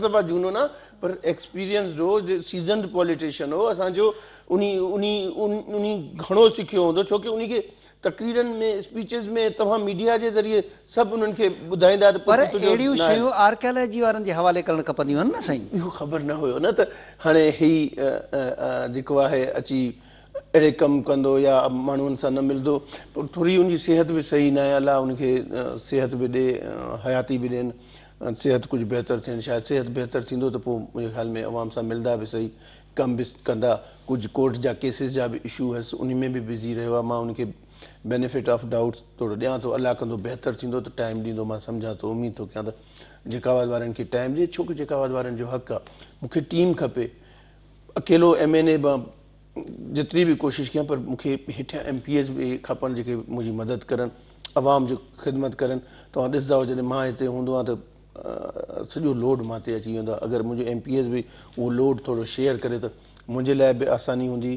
دفعا جهونو نه پر ايڪسپيرينسڊ هو، سيزنڊ پوليٽيشن هو، اسان جو انهي انهي انهي گهڻو سکيو هوندو ڇو ڪي انهي کي تقريرن ۾ اسپيچز ۾ توهان ميڊيا جي ذريعي سڀ انهن کي ٻڌائيندا ته پر پٽ تنهنجو اهڙيون ناهي. شيون آرڪيالاجي وارن جي حوالي ڪرڻ کپنديون هن نه سائين. اهو خبر نه هيو نه ته هاڻي هي جيڪو آهي اچي اهڙي ڪم ڪندو يا ماڻهن سان نه ملندو پر ٿوري ان جي صحت به صحيح ناهي الله ان کي صحت به ڏي حياتي به ڏين صحت ڪجهه بهتر ٿين شايد صحت بهتر ٿيندو ته پوء منهنجي خيال ۾ عوام سان ملندا به صحيح ڪم به ڪندا ڪجهه ڪورٽ جا ڪيسز جا به اشو هيس انهي ۾ به بزي رهيو آهي مان ان کي بينيفٽ آف ڊائوٽ ٿورو ڏيان ٿو الله ڪندو بهتر ٿيندو ته ٽائيم ڏيندو مان سمجهان ٿو اميد ٿو ڪيان ته جيڪب آباد وارن کي ٽائيم ڏي ڇو ڪه جيڪب آباد وارن جو حق آهي مون کي ٽيم کپي اڪيلو ايم اين اي مان جيتري به ڪوشش ڪيان پر مون کي هيٺيان ايم پي ايز به کپن جيڪي منهنجي مدد ڪرن عوام جي خدمت ڪرن توهان ڏسندا هو جڏهن مان هتي هوندو آهيان ته سڄو لوڊ مان تي اچي ويندو آهي اگر منهنجو ايم پي ايز به اهو لوڊ ٿورو شيئر ڪري ته منهنجي لاء به آساني هوندي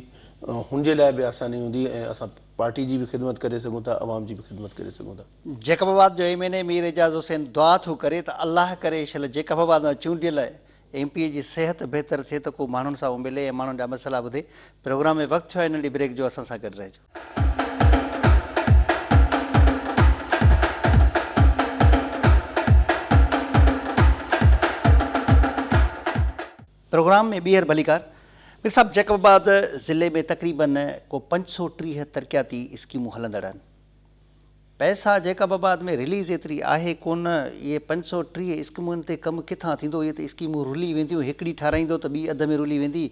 هن جي لاء به آساني هوندي ۽ اسان پارٽي جي به خدمت ڪري سگهون ٿا عوام جي به خدمت ڪري سگهون ٿا. جيڪب آباد جو ايم اين اي مير اعجاز حسين دعا ٿو ڪري ته الله ڪري شل جيڪب آباد مان چونڊيل ايم پي اي جي صحت بهتر ٿئي ته ڪو ماڻهن سان ملي ۽ ماڻهن جا مسئلا ٻڌي. پروگرام ۾ وقت ٿيو آهي ننڍي بريڪ جو اسان سان گڏ رهجو. پروگرام ۾ ٻيهر ڀليڪار. مير صاحب جيڪب آباد ضلعي ۾ تقريبن ڪو 530 ترقياتي اسڪيمون هلندڙ آهن. پئسا جيڪب آباد ۾ رليز ايتري آهي ڪونه، اهي 530 اسڪيمن تي ڪم ڪٿان ٿيندو، اهي ته اسڪيمون رلي وينديون، هڪڙي ٺاراهيندو ته ٻي اڌ ۾ رلي ويندي،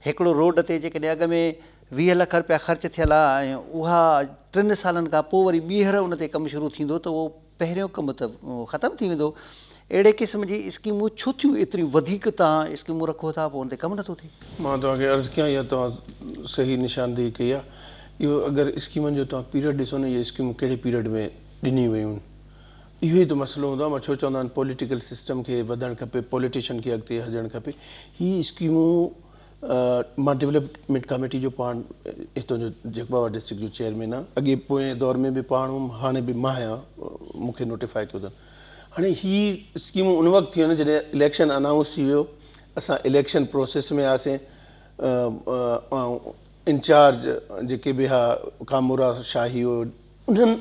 هڪڙو روڊ تي جيڪڏهن اڳ ۾ 20 لک رپيا خرچ ٿيل آ ۽ اها ٽن سالن کان پوء وري ٻيهر ان تي ڪم شروع ٿيندو ته اهو پهريون ڪم ته ختم ٿي ويندو، اهڙي قسم جي اسڪيمون ڇو ٿيون ايتريون وڌيڪ توهان اسڪيمون رکو ٿا پوء ان تي ڪم نٿو ٿئي. مان توهان کي عرض ڪيان اها توهان صحيح نشاندهي ڪئي آهي اهو اگر اسڪيمن جو توهان پيريڊ ڏسو نه اهي اسڪيمون ڪهڙي پيريڊ ۾ ڏني ويون اهو ئي ته مسئلو هوندو آهي مان ڇو چوندا آهن پوليٽيڪل سسٽم کي وڌڻ کپي پوليٽيشن کي اڳتي هجڻ کپي هي اسڪيمون مان ڊولپمينٽ ڪاميٽي جو پاڻ هتان جو جيڪب آباد ڊسٽرڪٽ جو چيئرمين آهيان اڳي پوئين دور ۾ به پاڻ هوم هاڻي به مان آهيان مون کي نوٽيفائي ڪيو اٿن هاڻي هي اسڪيمون ان وقت ٿيون جڏهن اليڪشن انائونس ٿي ويو اسان اليڪشن پروسيس ۾ آياسين انچارج جيڪي به ها ڪامورا شاهي هو انهن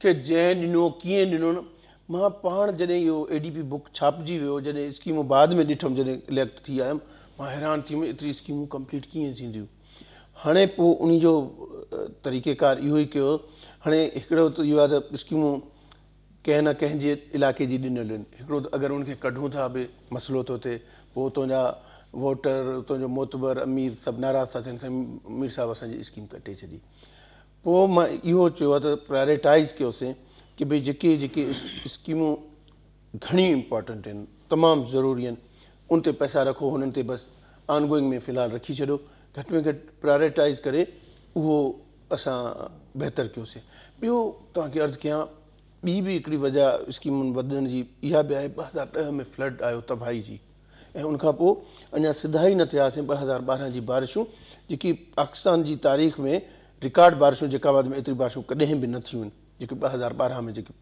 کي جنهن ڏنو ڪيئن ڏنو نه مان پاڻ جڏهن اهو اي ڊي پي بڪ ڇاپجي ويو جڏهن اسڪيمون بعد ۾ ڏٺم جڏهن اليڪٽ ٿي آيم مان حيران ٿي ويم ايتري اسڪيمون ڪمپليٽ ڪيئن ٿينديون هاڻي پوء انهي جو طريقي ڪار اهو ئي ڪيو هاڻي هڪڙو ته اهو آهي ته اسڪيمون ڪنهن نه ڪنهن جي علائقي جي ڏنل آهن هڪڙو ته اگر ان کي ڪڍون ٿا به مسئلو ٿو ٿئي پوء اتان جا ووٽر اتان جو معتبر امير سڀ ناراض ٿا ٿين سائين مير صاحب اسان جي اسڪيم ڪٽي ڇڏي پوء مان اهو چيو آهي ته پرائريٽائيز ڪيوسين ڪي ڀئي جيڪي جيڪي اسڪيمون گهڻيون امپارٽنٽ آهن تمام ضروري آهن ان تي پئسا رکو هنن تي بس آن گوئنگ ۾ في الحال رکي ڇڏو گهٽ ۾ گهٽ پرائريٽائيز ڪري اهو اسان بهتر ڪيوسين ٻيو توهان کي عرض ڪيان ٻي به هڪڙي وجه اسڪيمن وڌڻ جي اها به آهي 2010 ۾ فلڊ آيو تباهي جي ۽ ان کان پوء اڃا سڌا ئي نه ٿياسين 2012 جي بارشون جيڪي پاڪستان جي تاريخ ۾ رڪارڊ بارشون جيڪب آباد ۾ ايتري بارشون ڪڏهن به نه ٿيون آهن جيڪي 2012 ۾ جيڪي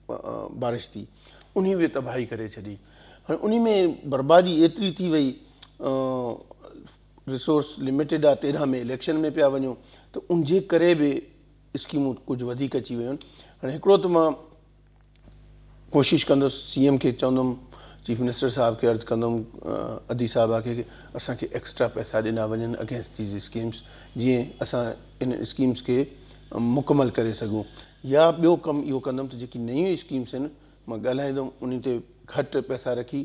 بارش ٿي انهي به تباهي ڪري ڇڏي هاڻي انهي ۾ بربادي ايتري ٿي وئي ريسورس لميٽيڊ آ 13 ۾ اليڪشن ۾ پيا وڃو ته ان جي ڪري به اسڪيمون ڪجهه وڌيڪ اچي ويون هاڻي هڪڙو ته مان ڪوشش ڪندس سي ايم کي چوندم چيف منسٽر صاحب کي عرض ڪندم ادي صاحبه کي اسان کي ايڪسٽرا پئسا ڏنا وڃن اگينسٽ these schemes جيئن اسان ان اسڪيمس کي مڪمل ڪري سگهون يا ٻيو ڪم اهو ڪندم ته جيڪي نيون اسڪيمس آهن مان ڳالهائيندم انهي تي گهٽ پئسا رکي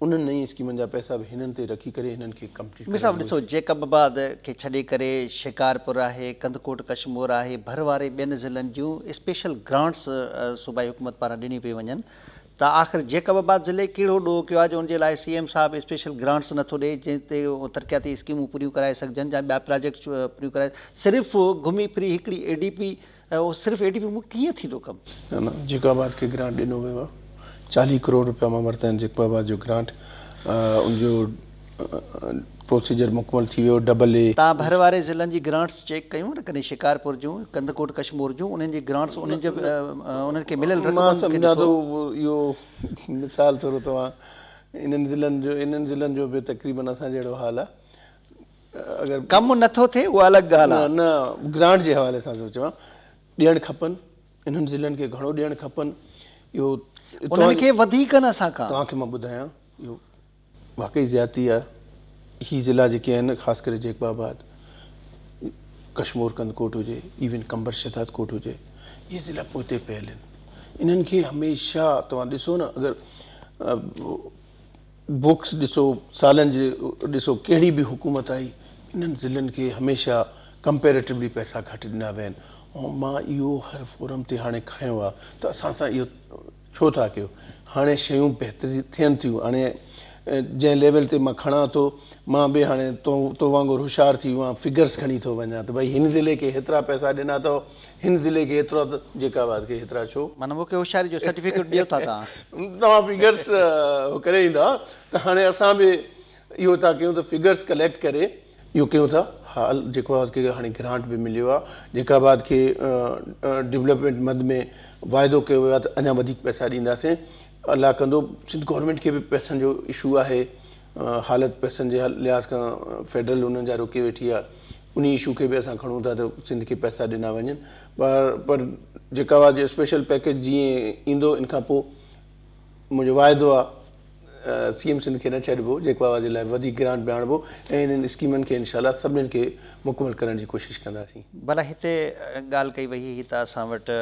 انهن نئين اسڪيمن جا پئسا به هنن تي رکي ڪري هنن کي ڪمپليٽ مير ڪرائڻ صاحب جي ڏسو ڪوشش. جيڪب آباد کي ڇڏي ڪري شڪارپور آهي، ڪنڌڪوٽ ڪشمور آهي، ڀر واري ٻين ضلعن جون اسپيشل گرانٽس صوبائي حڪومت پاران ڏنيون پيون وڃن ته آخر جيڪب آباد ضلعي ڪهڙو ڏوهه ڪيو آهي جو ان جي لاء سي ايم صاحب اسپيشل گرانٽس نٿو ڏئي جنهن تي ترقياتي اسڪيمون پوريون ڪرائي سگهجن يا ٻيا پراجيڪٽس پوريون ڪرائي صرف گهمي ڦري هڪڙي اي ڊي پي اهو صرف اي ڊي پي مون ڪيئن ٿيندو ڪم؟ نه نه جيڪب آباد کي گرانٽ ڏنو ويو آهي 40 ڪروڙ روپيا مان ورتا آهن جيڪب آباد جو گرانٽ ان جو پروسيجر مڪمل ٿي ويو ڊبل اي. تان ڀر واري ضلعن جي گرانٽس چيڪ ڪيون نه ڪڏهن شڪارپور جون ڪنڌڪوٽ ڪشمور جون انهن جي گرانٽس انهن جي انهن کي مليل مان رقمن کي سمجهان ڏسو. ٿو اهو مثال ٿورو توهان انهن ضلعن جو انهن ضلعن جو به تقريبن اسان جهڙو حال آهي اگر ڪم نٿو ٿئي اها الڳ ڳالهه آهي. نه نه گرانٽ جي حوالي سان ٿو چوان ڏيڻ کپن انهن ضلعن کي گهڻو ڏيڻ کپن اهو انهن کي وڌيڪ نه اسان کان. توهان کي مان ٻڌايان اهو واقعي زيادتي آهي هي ضلعا جيڪي آهن خاص ڪري جيڪب آباد ڪشمور ڪنڌڪوٽ هجي ايون قمبر شهداد ڪوٽ هجي اهي ضلعا پوئتي پيل آهن انهن کي هميشه توهان ڏسو نه اگر بڪس ڏسو سالن جي ڏسو ڪهڙي به حڪومت آئي انهن ضلعن کي هميشه ڪمپيريٽولي پئسا گهٽ ڏنا ويا آهن ۽ مان اهو هر فورم تي هاڻي کنيو آهي ته اسان سان اهو ڇو ٿا ڪيو هاڻي شيون بهتر ٿين ٿيون هاڻي جنهن ليول تي مان کڻان ٿو مان به هاڻي تو تو وانگر هوشيار ٿي ويو آهيان فگرس کڻي ٿو وڃان ته ڀئي هن ضلعي کي هيترا پئسا ڏنا اٿو هن ضلعي کي هيترا ته جيڪب آباد کي هيترا ڇو؟ معنيٰ مون کي هوشياري جو سرٽيفڪيٽ ڏيو ٿا توهان. توهان فگرس هو ڪري ايندا ته هاڻي اسان به اهو ٿا ڪيون ته فگرس ڪليڪٽ ڪري اهو ڪيون ٿا. ها جيڪب آباد کي هاڻي گرانٽ به مليو آهي جيڪب آباد کي ڊولپمينٽ مد ۾ واعدو ڪيو ويو آهي ته اڃا وڌيڪ پئسا ڏينداسين الله ڪندو سنڌ گورنمينٽ کي به پئسن جو اشو آهي حالت پئسن جي لحاظ کان فيڊرل انهن جا روڪي ويٺي آهي انهي اشو کي به اسان کڻون ٿا ته سنڌ کي پئسا ڏنا وڃن پر پر جيڪا آواز جو اسپيشل پيڪيج جيئن ايندو ان کان پوء منهنجو واعدو آهي سي ايم سنڌ کي نه ڇڏبو جيڪو آواز جي لاء وڌيڪ گرانٽ به آڻبو ۽ انهن اسڪيمن کي انشاء الله سڀني کي مڪمل ڪرڻ جي ڪوشش ڪنداسين. ڀلا هتي ڳالهه ڪئي وئي هئي ته اسان وٽ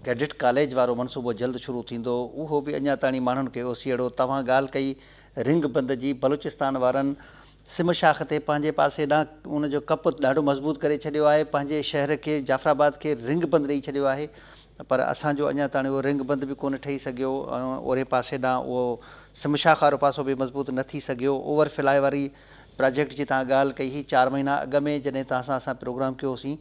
ڪيڊٽ ڪاليج وارو منصوبو جلد شروع ٿيندو اهو به اڃا تاڻي ماڻهن کي اوسيئڙو توهان ڳالهه ڪئي رنگ بند جي بلوچستان وارن سم شاخ تي پنهنجي پاسي ڏانهن ان جو ڪپ ڏاڍو مضبوط ڪري ڇڏيو آهي، پنهنجي شهر کي جعفر آباد کي رنگ بند ڏئي ڇڏيو آهي پر اسان جو اڃا تاڻي اهو رنگ بند به ڪونه ٺهي سگهيو ۽ اوري پاسي ڏانهن اهو سم شاخ وارو پاسو به مضبوط نه ٿي سگهيو. اوور فلاء واري پراجيڪٽ جي توهان ڳالهه ڪئي هئي چار مهينا اڳ ۾ جڏهن توهان سان اسان پروگرام ڪيو هوسين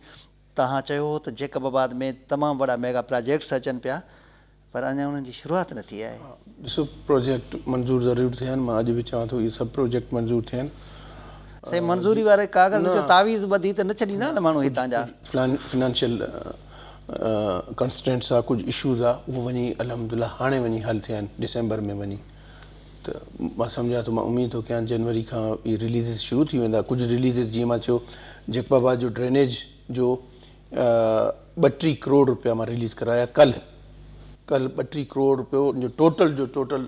توهان چيو هو ته جيڪب آباد ۾ تمام وڏا ميگا پراجيڪٽس اچن پيا پر اڃا انهن جي شروعات نه ٿي آهي. ڏسو پروجيڪٽ منظور ضرور ٿيا آهن مان اڄ به چوان ٿو اهي سڀ پروجيڪٽ منظور ٿيا آهن. سائين منظوري واري ڪاغذ جو تعويذ ٻڌي ته نه ڇڏيندا نه ماڻهو هتان جا. فنانشل ڪنسٽرينٽس آ ڪجهه اشوز آ اهو وڃي الحمدلله هاڻي وڃي حل ٿيا آهن ڊسمبر ۾ وڃي ته مان سمجهان ٿو مان اميد ٿو ڪيان جنوري کان اهي رليزز شروع ٿي ويندا ڪجهه رليزز جيئن مان چيو جيڪب آباد جو ڊرينيج جو 32 ڪروڙ روپيا مان رليز ڪرايا ڪلهه ڪلهه 32 ڪروڙ روپيو ان جو ٽوٽل جو ٽوٽل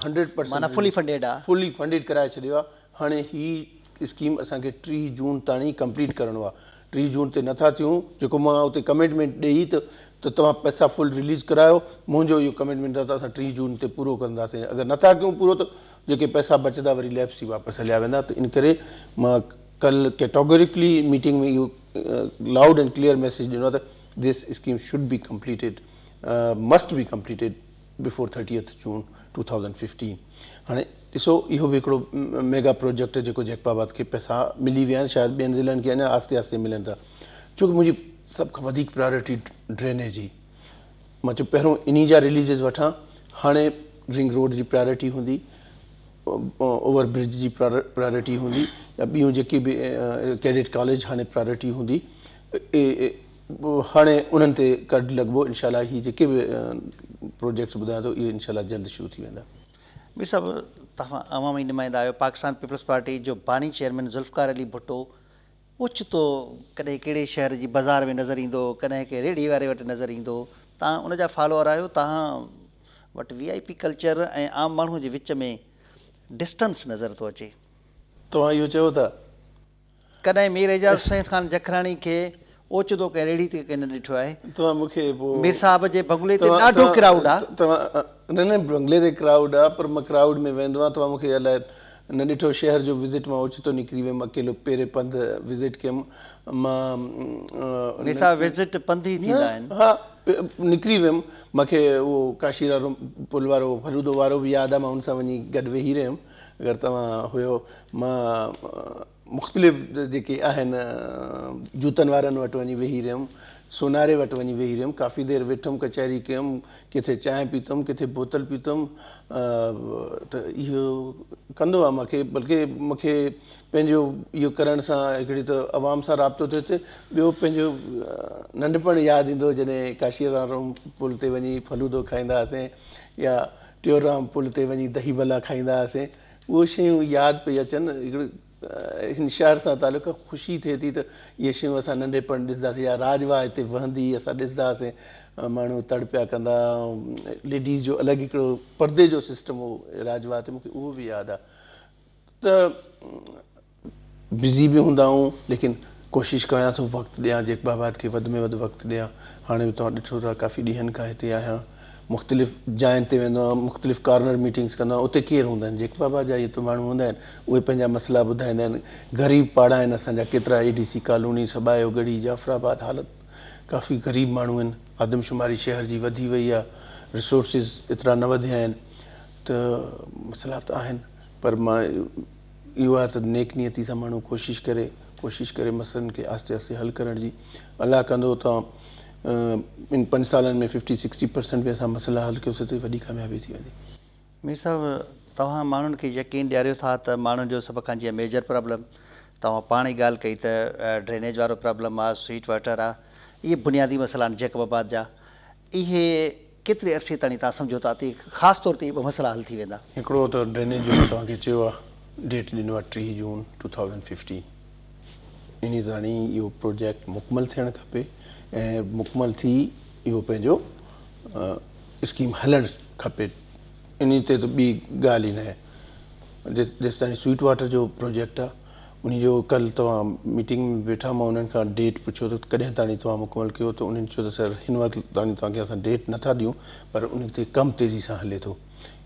100% معنيٰ فلي فنڊيڊ آ. فلي فنڊيڊ ڪرائي ڇڏيو آ هاڻي هي اسڪيم اسان کي 30 جون تاڻي ڪمپليٽ ڪرڻو آ 30 جون تي نٿا ٿيون جيڪو مان اتي ڪمٽمينٽ ڏئي ته ته توهان پئسا فل رليز ڪرايو منهنجو اهو ڪمٽمينٽ آ ته اسان 30 جون تي پورو ڪنداسين اگر نٿا ڪيون پورو ته جيڪي پئسا بچندا وري ليپس ٿي واپس هليا ويندا ته ان ڪري مان ڪلهه ڪيٽاگوريڪلي ميٽنگ ۾ اهو لائوڊ اينڊ ڪليئر ميسيج ڏنو آهي ته this scheme should be completed must be completed before thirtieth June 2015 هاڻي ڏسو اهو به هڪڙو ميگا پروجيڪٽ جيڪو جيڪب آباد کي پئسا ملي ويا آهن شايد ٻين ضلعن کي اڃا آهستي آهستي ملن ٿا ڇو ڪه منهنجي سڀ کان وڌيڪ پرائرٽي ڊرينيج هئي مان چيو پهريون انهي جا رليزز وٺان هاڻي رنگ روڊ جي پرائرٽي هوندي اوور برج جي پرائرٽي هوندي يا ٻيون جيڪي به ڪيڊٽ ڪاليج هاڻي پرائرٽي هوندي هاڻي انهن تي ڪڍ لڳبو انشاء الله هي جيڪي به پروجيڪٽس ٻڌايان ٿو اهي انشاء الله جلد شروع ٿي ويندا. مير صاحب توهان عوامي نمائندا آهيو پاڪستان پيپلز پارٽي جو باني چيئرمين ذوالفقار علي ڀٽو اوچتو ڪڏهن ڪهڙي شهر جي بازار ۾ نظر ايندو ڪڏهن ڪنهن ريڙهي واري وٽ نظر ايندو توهان ان جا فالوئر آهيو توهان وٽ وي آء پي ڪلچر ۽ عام ماڻهو جي وچ ۾ ڊسٽنس نظر ٿو اچي. توهان اهو چئو ٿا. ڪڏهن مير اعجاز حسين خان جکراڻي کي اوچتو ڪنهن ريڙهي تي ڪنهن نه ڏٺو آهي. توهان مون کي پوء مير صاحب جي بنگلي تي ڏاڍو ڪرائوڊ آ. توهان نه نه بنگلي تي ڪرائوڊ آ پر مان ڪرائوڊ ۾ ويندو آهيان توهان مون کي الائي نه ڏٺو شهر جو وزٽ مان اوچتو نڪري ويم اڪيلو پيري پنڌ وزٽ ڪيم مان مير صاحب وزٽ پنڌ ئي ٿيندا آهن. ها نڪري ويم مان کي اهو ڪاشي وارو پل وارو فلودو وارو به ياد آ مان ان سان وڃي گڏ ويهي رهيم اگر توهان هيو مان مختلف جيڪي آهن جوتن وارن وٽ وڃي ويهي رهيم، سوناري وٽ وڃي ويهي رهيم، ڪافي دير ويٺم ڪچهري ڪيم، ڪٿي چانهه پيتم، ڪٿي بوتل پيتم ته اهو ڪندو آهيان مونکي بلڪه مونکي پنهنجو اهو ڪرڻ سان هڪڙي ته عوام سان رابطو ٿئي ٿو ٻيو پنهنجو ننڍپڻ ياد ايندو هو جڏهن ڪاشي رام پل تي وڃي فلودو کائيندا هئاسين يا ٽيورام پل تي وڃي دهي ڀلا کائيندا هئاسين اهي شيون ياد پئي اچن. هڪڙو هن شهر سان تعلق آهي، خوشي ٿئي ٿي ته اهي شيون اسان ننڍپڻ ڏسنداسين يا راڄ واهه هتي وهندي هئي اسان ڏسندا هئاسين ماڻهو تڙ پيا ڪندا ليڊيز جو الڳ هڪڙو پردي جو سسٽم هو راڄ واهه تي مونکي اهو به ياد آهي ته بزي به هوندا آهيون ليڪن ڪوشش ڪيان ٿو وقت ڏيان جيڪب آباد کي وڌ ۾ وڌ وقت ڏيان هاڻي به توهان ڏٺو ٿا ڪافي ڏينهن کان هتي آهيان مختلف جاين تي ويندو آهيان مختلف ڪارنر ميٽنگس ڪندو آهيان اتي ڪير هوندا آهن جيڪب آباد جا اهي ته ماڻهو هوندا آهن اهي پنهنجا مسئلا ٻڌائيندا آهن غريب پاڙا آهن اسان جا ڪيترا اي ڊي سي ڪالوني سٻايو ڳڙهي جعفر آباد حالت ڪافي غريب ماڻهو آهن آدمشماري شهر جي وڌي وئي آهي ريسورسز ايترا نه وڌيا آهن ته مسئلا ته آهن پر مان اهو آهي ته نيڪ نيتي سان ماڻهو ڪوشش ڪري، ڪوشش ڪري مسئلن کي آهستي آهستي حل ڪرڻ جي. الله ڪندو ته ان پنج سالن ۾ ففٽي سڪسٽي پرسنٽ به اسان مسئلا حل ڪيوسين ته وڏي ڪاميابي ٿي ويندي. مير صاحب توهان ماڻهن کي يقين ڏياريو ٿا ته ماڻهن جو سڀ کان جيئن ميجر پرابلم توهان پاڻ ئي ڳالهه ڪئي ته ڊرينيج وارو پرابلم آ، سوئيٽ واٽر آ، اهي بنيادي مسئلا آهن جيڪب آباد جا اهي ڪيتري عرصي تائين توهان سمجهو ٿا ته خاص طور تي اهي ٻه مسئلا حل ٿي ويندا؟ هڪڙو ته ڊرينيج جو مان توهان کي چيو آهي ڊيٽ ڏنو آهي 30 جون 2015 انهي تاڻي اهو پروجيڪٽ مڪمل ٿيڻ کپي ۽ مڪمل ٿي اهو پنهنجو اسڪيم هلڻ کپي انهي تي ته ٻي ڳالهه ئي ناهي جيستائين سوئيٽ واٽر جو پروجيڪٽ آهي انهي جو ڪل توهان ميٽنگ ۾ ويٺا مان انهن کان ڊيٽ پڇيو ته ڪڏهن تاڻي توهان مڪمل ڪيو ته انهن چيو ته سر هن وقت تاڻي توهان کي اسان ڊيٽ نٿا ڏيون پر انهي تي ڪم تيزي سان هلي ٿو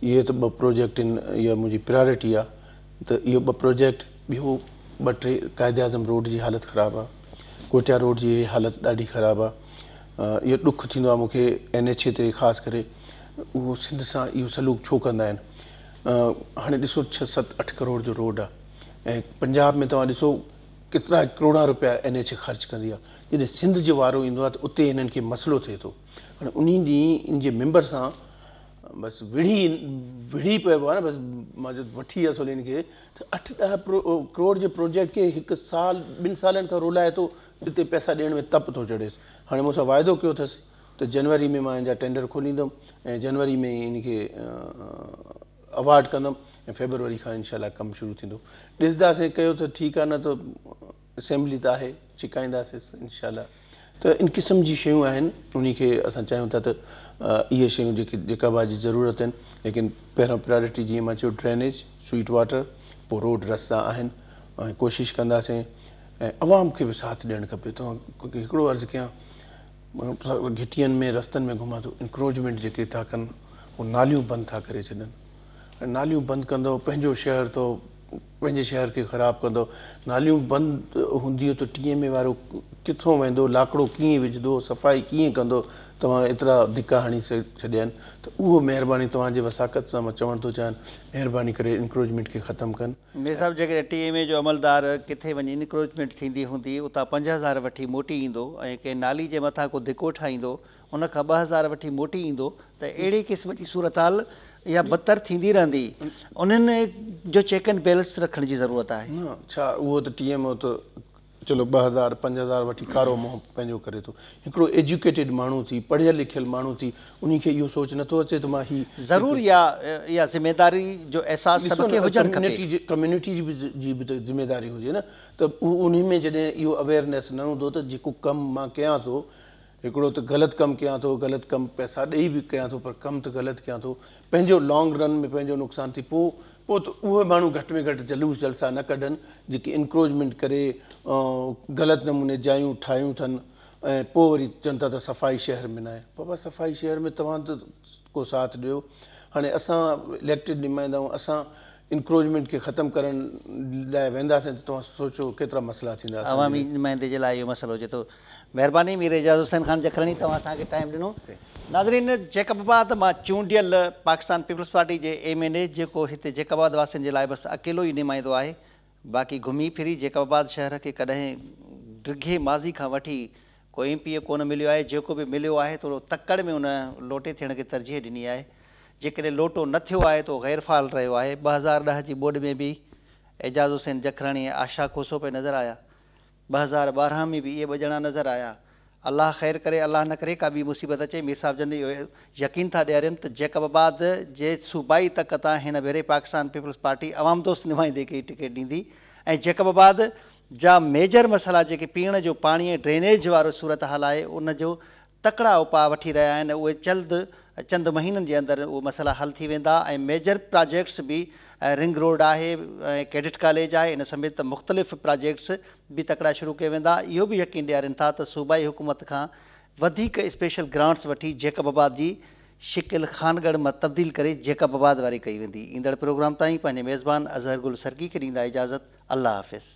اهي ته ٻه پروجيڪٽ آهن اها منهنجي پريارٽي آهي ته اهو ٻه پروجيڪٽ ٻيو ٻه ٽي قائد اعظم روڊ جي حالت خراب آهي ڪوئٽيا روڊ جي حالت ڏاڍي خراب آهي اهو ڏک ٿيندو آهي مون کي اين ايڇ اي تي خاص ڪري اهو سنڌ سان اهو سلوڪ ڇو ڪندا آهن هاڻي ڏسو ڇهه ست اٺ ڪروڙ جو روڊ آهي ۽ پنجاب ۾ توهان ڏسو ڪيترا ڪروڙها روپيا اين ايڇ اي خرچ ڪندي آهي جڏهن سنڌ جو وارو ايندو آهي ته اتي هنن کي مسئلو ٿئي ٿو هاڻي انهي ڏينهن ان جي ميمبر سان بس وڙهي وڙهي پئبو آهي نه بس مان چيو وٺي اصل هن کي ته اٺ ڏهه ڪروڙ جي پروجيڪٽ کي هڪ سال ٻن سالن کان رولائي ٿو اتي پئسا ڏيڻ ۾ تپ ٿو چڙهيس هاڻي مون سان واعدو ڪيو اٿس ته جنوري ۾ مان ان جا ٽينڊر کوليندم ۽ جنوري ۾ ئي ان کي اوارڊ ڪندم ۽ فيبروري کان انشاء الله ڪم شروع ٿيندو. ڏسنداسين ڪيو ته ٺيڪ آهي نه ته اسيمبلي ته آهي ڇڪائينداسين انشاء الله ته ان قسم جي شيون آهن انهي کي اسان چاهيون ٿا ته اهي شيون جيڪي جيڪا به جي ضرورت آهن ليڪن پهريون پريارٽي جيئن مان چيو ڊرينيج سوئيٽ واٽر پوء روڊ رستا آهن ۽ ڪوشش ڪنداسين ۽ عوام کي به ساٿ ڏيڻ کپي توهان کي هڪڙو عرض ڪيان گهٽين ۾ رستن ۾ گهمان ٿو انڪروچمينٽ جيڪي ٿا ڪن اهي ناليون بند ٿا ڪري ڇڏن ۽ ناليون بند ڪندو پنهنجو شهر ٿو پنهنجي شهر کي خراب ڪندو ناليون بند هونديون ته ٽي ايم اي وارو ڪٿو ويندو لاڪڙو ڪيئن وجهندو صفائي ڪيئن ڪندو توهان ايترا ڌڪا هڻي ڇڏيا آهن ته اهو مهرباني توهان جي وساقت سان مان چوڻ ٿو چاهيان مهرباني ڪري انڪروچمينٽ کي ختم ڪن. مير صاحب جيڪڏهن ٽي ايم اي جو عملدار ڪٿي وڃي انڪروچمينٽ ٿيندي هوندي اتان 5000 وٺي موٽي ايندو ۽ ڪنهن نالي جي مٿان ڪو ڌڪو ٺاهيندو ان کان 2000 وٺي موٽي ايندو ته اهڙي قسم جي صورتحال يا بدتر ٿيندي رهندي انهن جو چيڪ اينڊ بيلنس رکڻ جي ضرورت آهي. نه ڇا اهو ته ٽي ايم او ته چلو 2000 5000 وٺي ڪارو منهن پنهنجو ڪري ٿو. هڪڙو ايجوڪيٽيڊ ماڻهو ٿي، پڙهيل لکيل ماڻهو ٿي، انهي کي اهو سوچ نٿو اچي ته مان هي. ضرور اها ذميداري جو احساس سڀ کي هجڻ کپي. ڪميونٽي جي به ته ذميداري هجي نه ته انهي ۾ جڏهن اهو اويئرنيس نه هوندو ته جيڪو ڪم مان ڪيان ٿو هڪڙو ته غلط ڪم ڪيان ٿو، غلط ڪم پئسا ڏئي به ڪيان ٿو پر ڪم ته غلط ڪيان ٿو، پنهنجو لانگ رن ۾ پنهنجو نقصان ٿي پوء پوء ته اهي ماڻهو گهٽ ۾ گهٽ جلوس جلسا نه ڪڍن جيڪي انڪروچمينٽ ڪري غلط نموني جايون ٺاهيون اٿن ۽ پوء وري چون ٿا ته صفائي شهر ۾ ناهي. بابا صفائي شهر ۾ توهان ته ڪو ساٿ ڏيو. هاڻي اسان اليڪٽيڊ نمائندا آهيون اسان انڪروچمينٽ کي ختم ڪرڻ لاء وينداسين ته توهان سوچو ڪيترا مسئلا ٿيندا اسان جي عوامي لاء. نمائندي جي لاء اهو مسئلو هجي ٿو. مهرباني مير اعجاز حسين خان جکراڻي توهان اسان کي ٽائيم ڏنو. ناظرين جيڪب آباد مان چونڊيل پاڪستان پيپلز پارٽي جي ايم اين اي جيڪو هتي جيڪب آباد واسين جي لاء بس اڪيلو ئي نمائندو آهي باقي گهمي ڦري جيڪب آباد شهر کي ڪڏهن ڊگهي ماضي کان وٺي ڪو ايم پي اي ڪونه مليو آهي، جيڪو به مليو آهي ٿورو تڪڙ ۾ ان لوٽي ٿيڻ کي ترجيح ڏني آهي، جيڪڏهن لوٽو نه ٿيو آهي ته اهو غير فعال رهيو آهي، 2010 جي ٻوڏ ۾ به اعجاز حسين جکراڻي ۽ آشا کوسو پئي نظر آيا، 2012 ۾ به اهي ٻه ڄڻا نظر آيا، الله خير ڪري الله نه ڪري ڪا ٻي مصيبت اچي، مير صاحب جن اهو يقين ٿا ڏيارين ته جيڪب آباد جي صوبائي تڪ تان هن ڀيري پاڪستان پيپلز پارٽي عوام دوست نمائندي کي ئي ٽڪيٽ ڏيندي ۽ جيڪب آباد جا ميجر مسئلا جيڪي پيئڻ جو پاڻي ۽ ڊرينيج وارو صورتحال آهي ان جو تڪڙا اپاء وٺي رهيا آهن اهي جلد چند مهينن جي اندر اهي مسئلا حل ٿي ويندا ۽ ميجر پراجيڪٽس به رنگ روڊ آهي ۽ ڪيڊٽ ڪاليج آهي ان سميت مختلف پراجيڪٽس به تڪڙا شروع ڪيا ويندا اهو به يقين ڏيارين ٿا ته صوبائي حڪومت کان وڌيڪ اسپيشل گرانٽس وٺي جيڪب آباد جي شڪل خانڳڙهه مان تبديل ڪري جيڪب آباد واري ڪئي ويندي ايندڙ پروگرام تائين پنهنجي ميزبان اظهر گل سرڪي کي ڏيندا اجازت الله حافظ.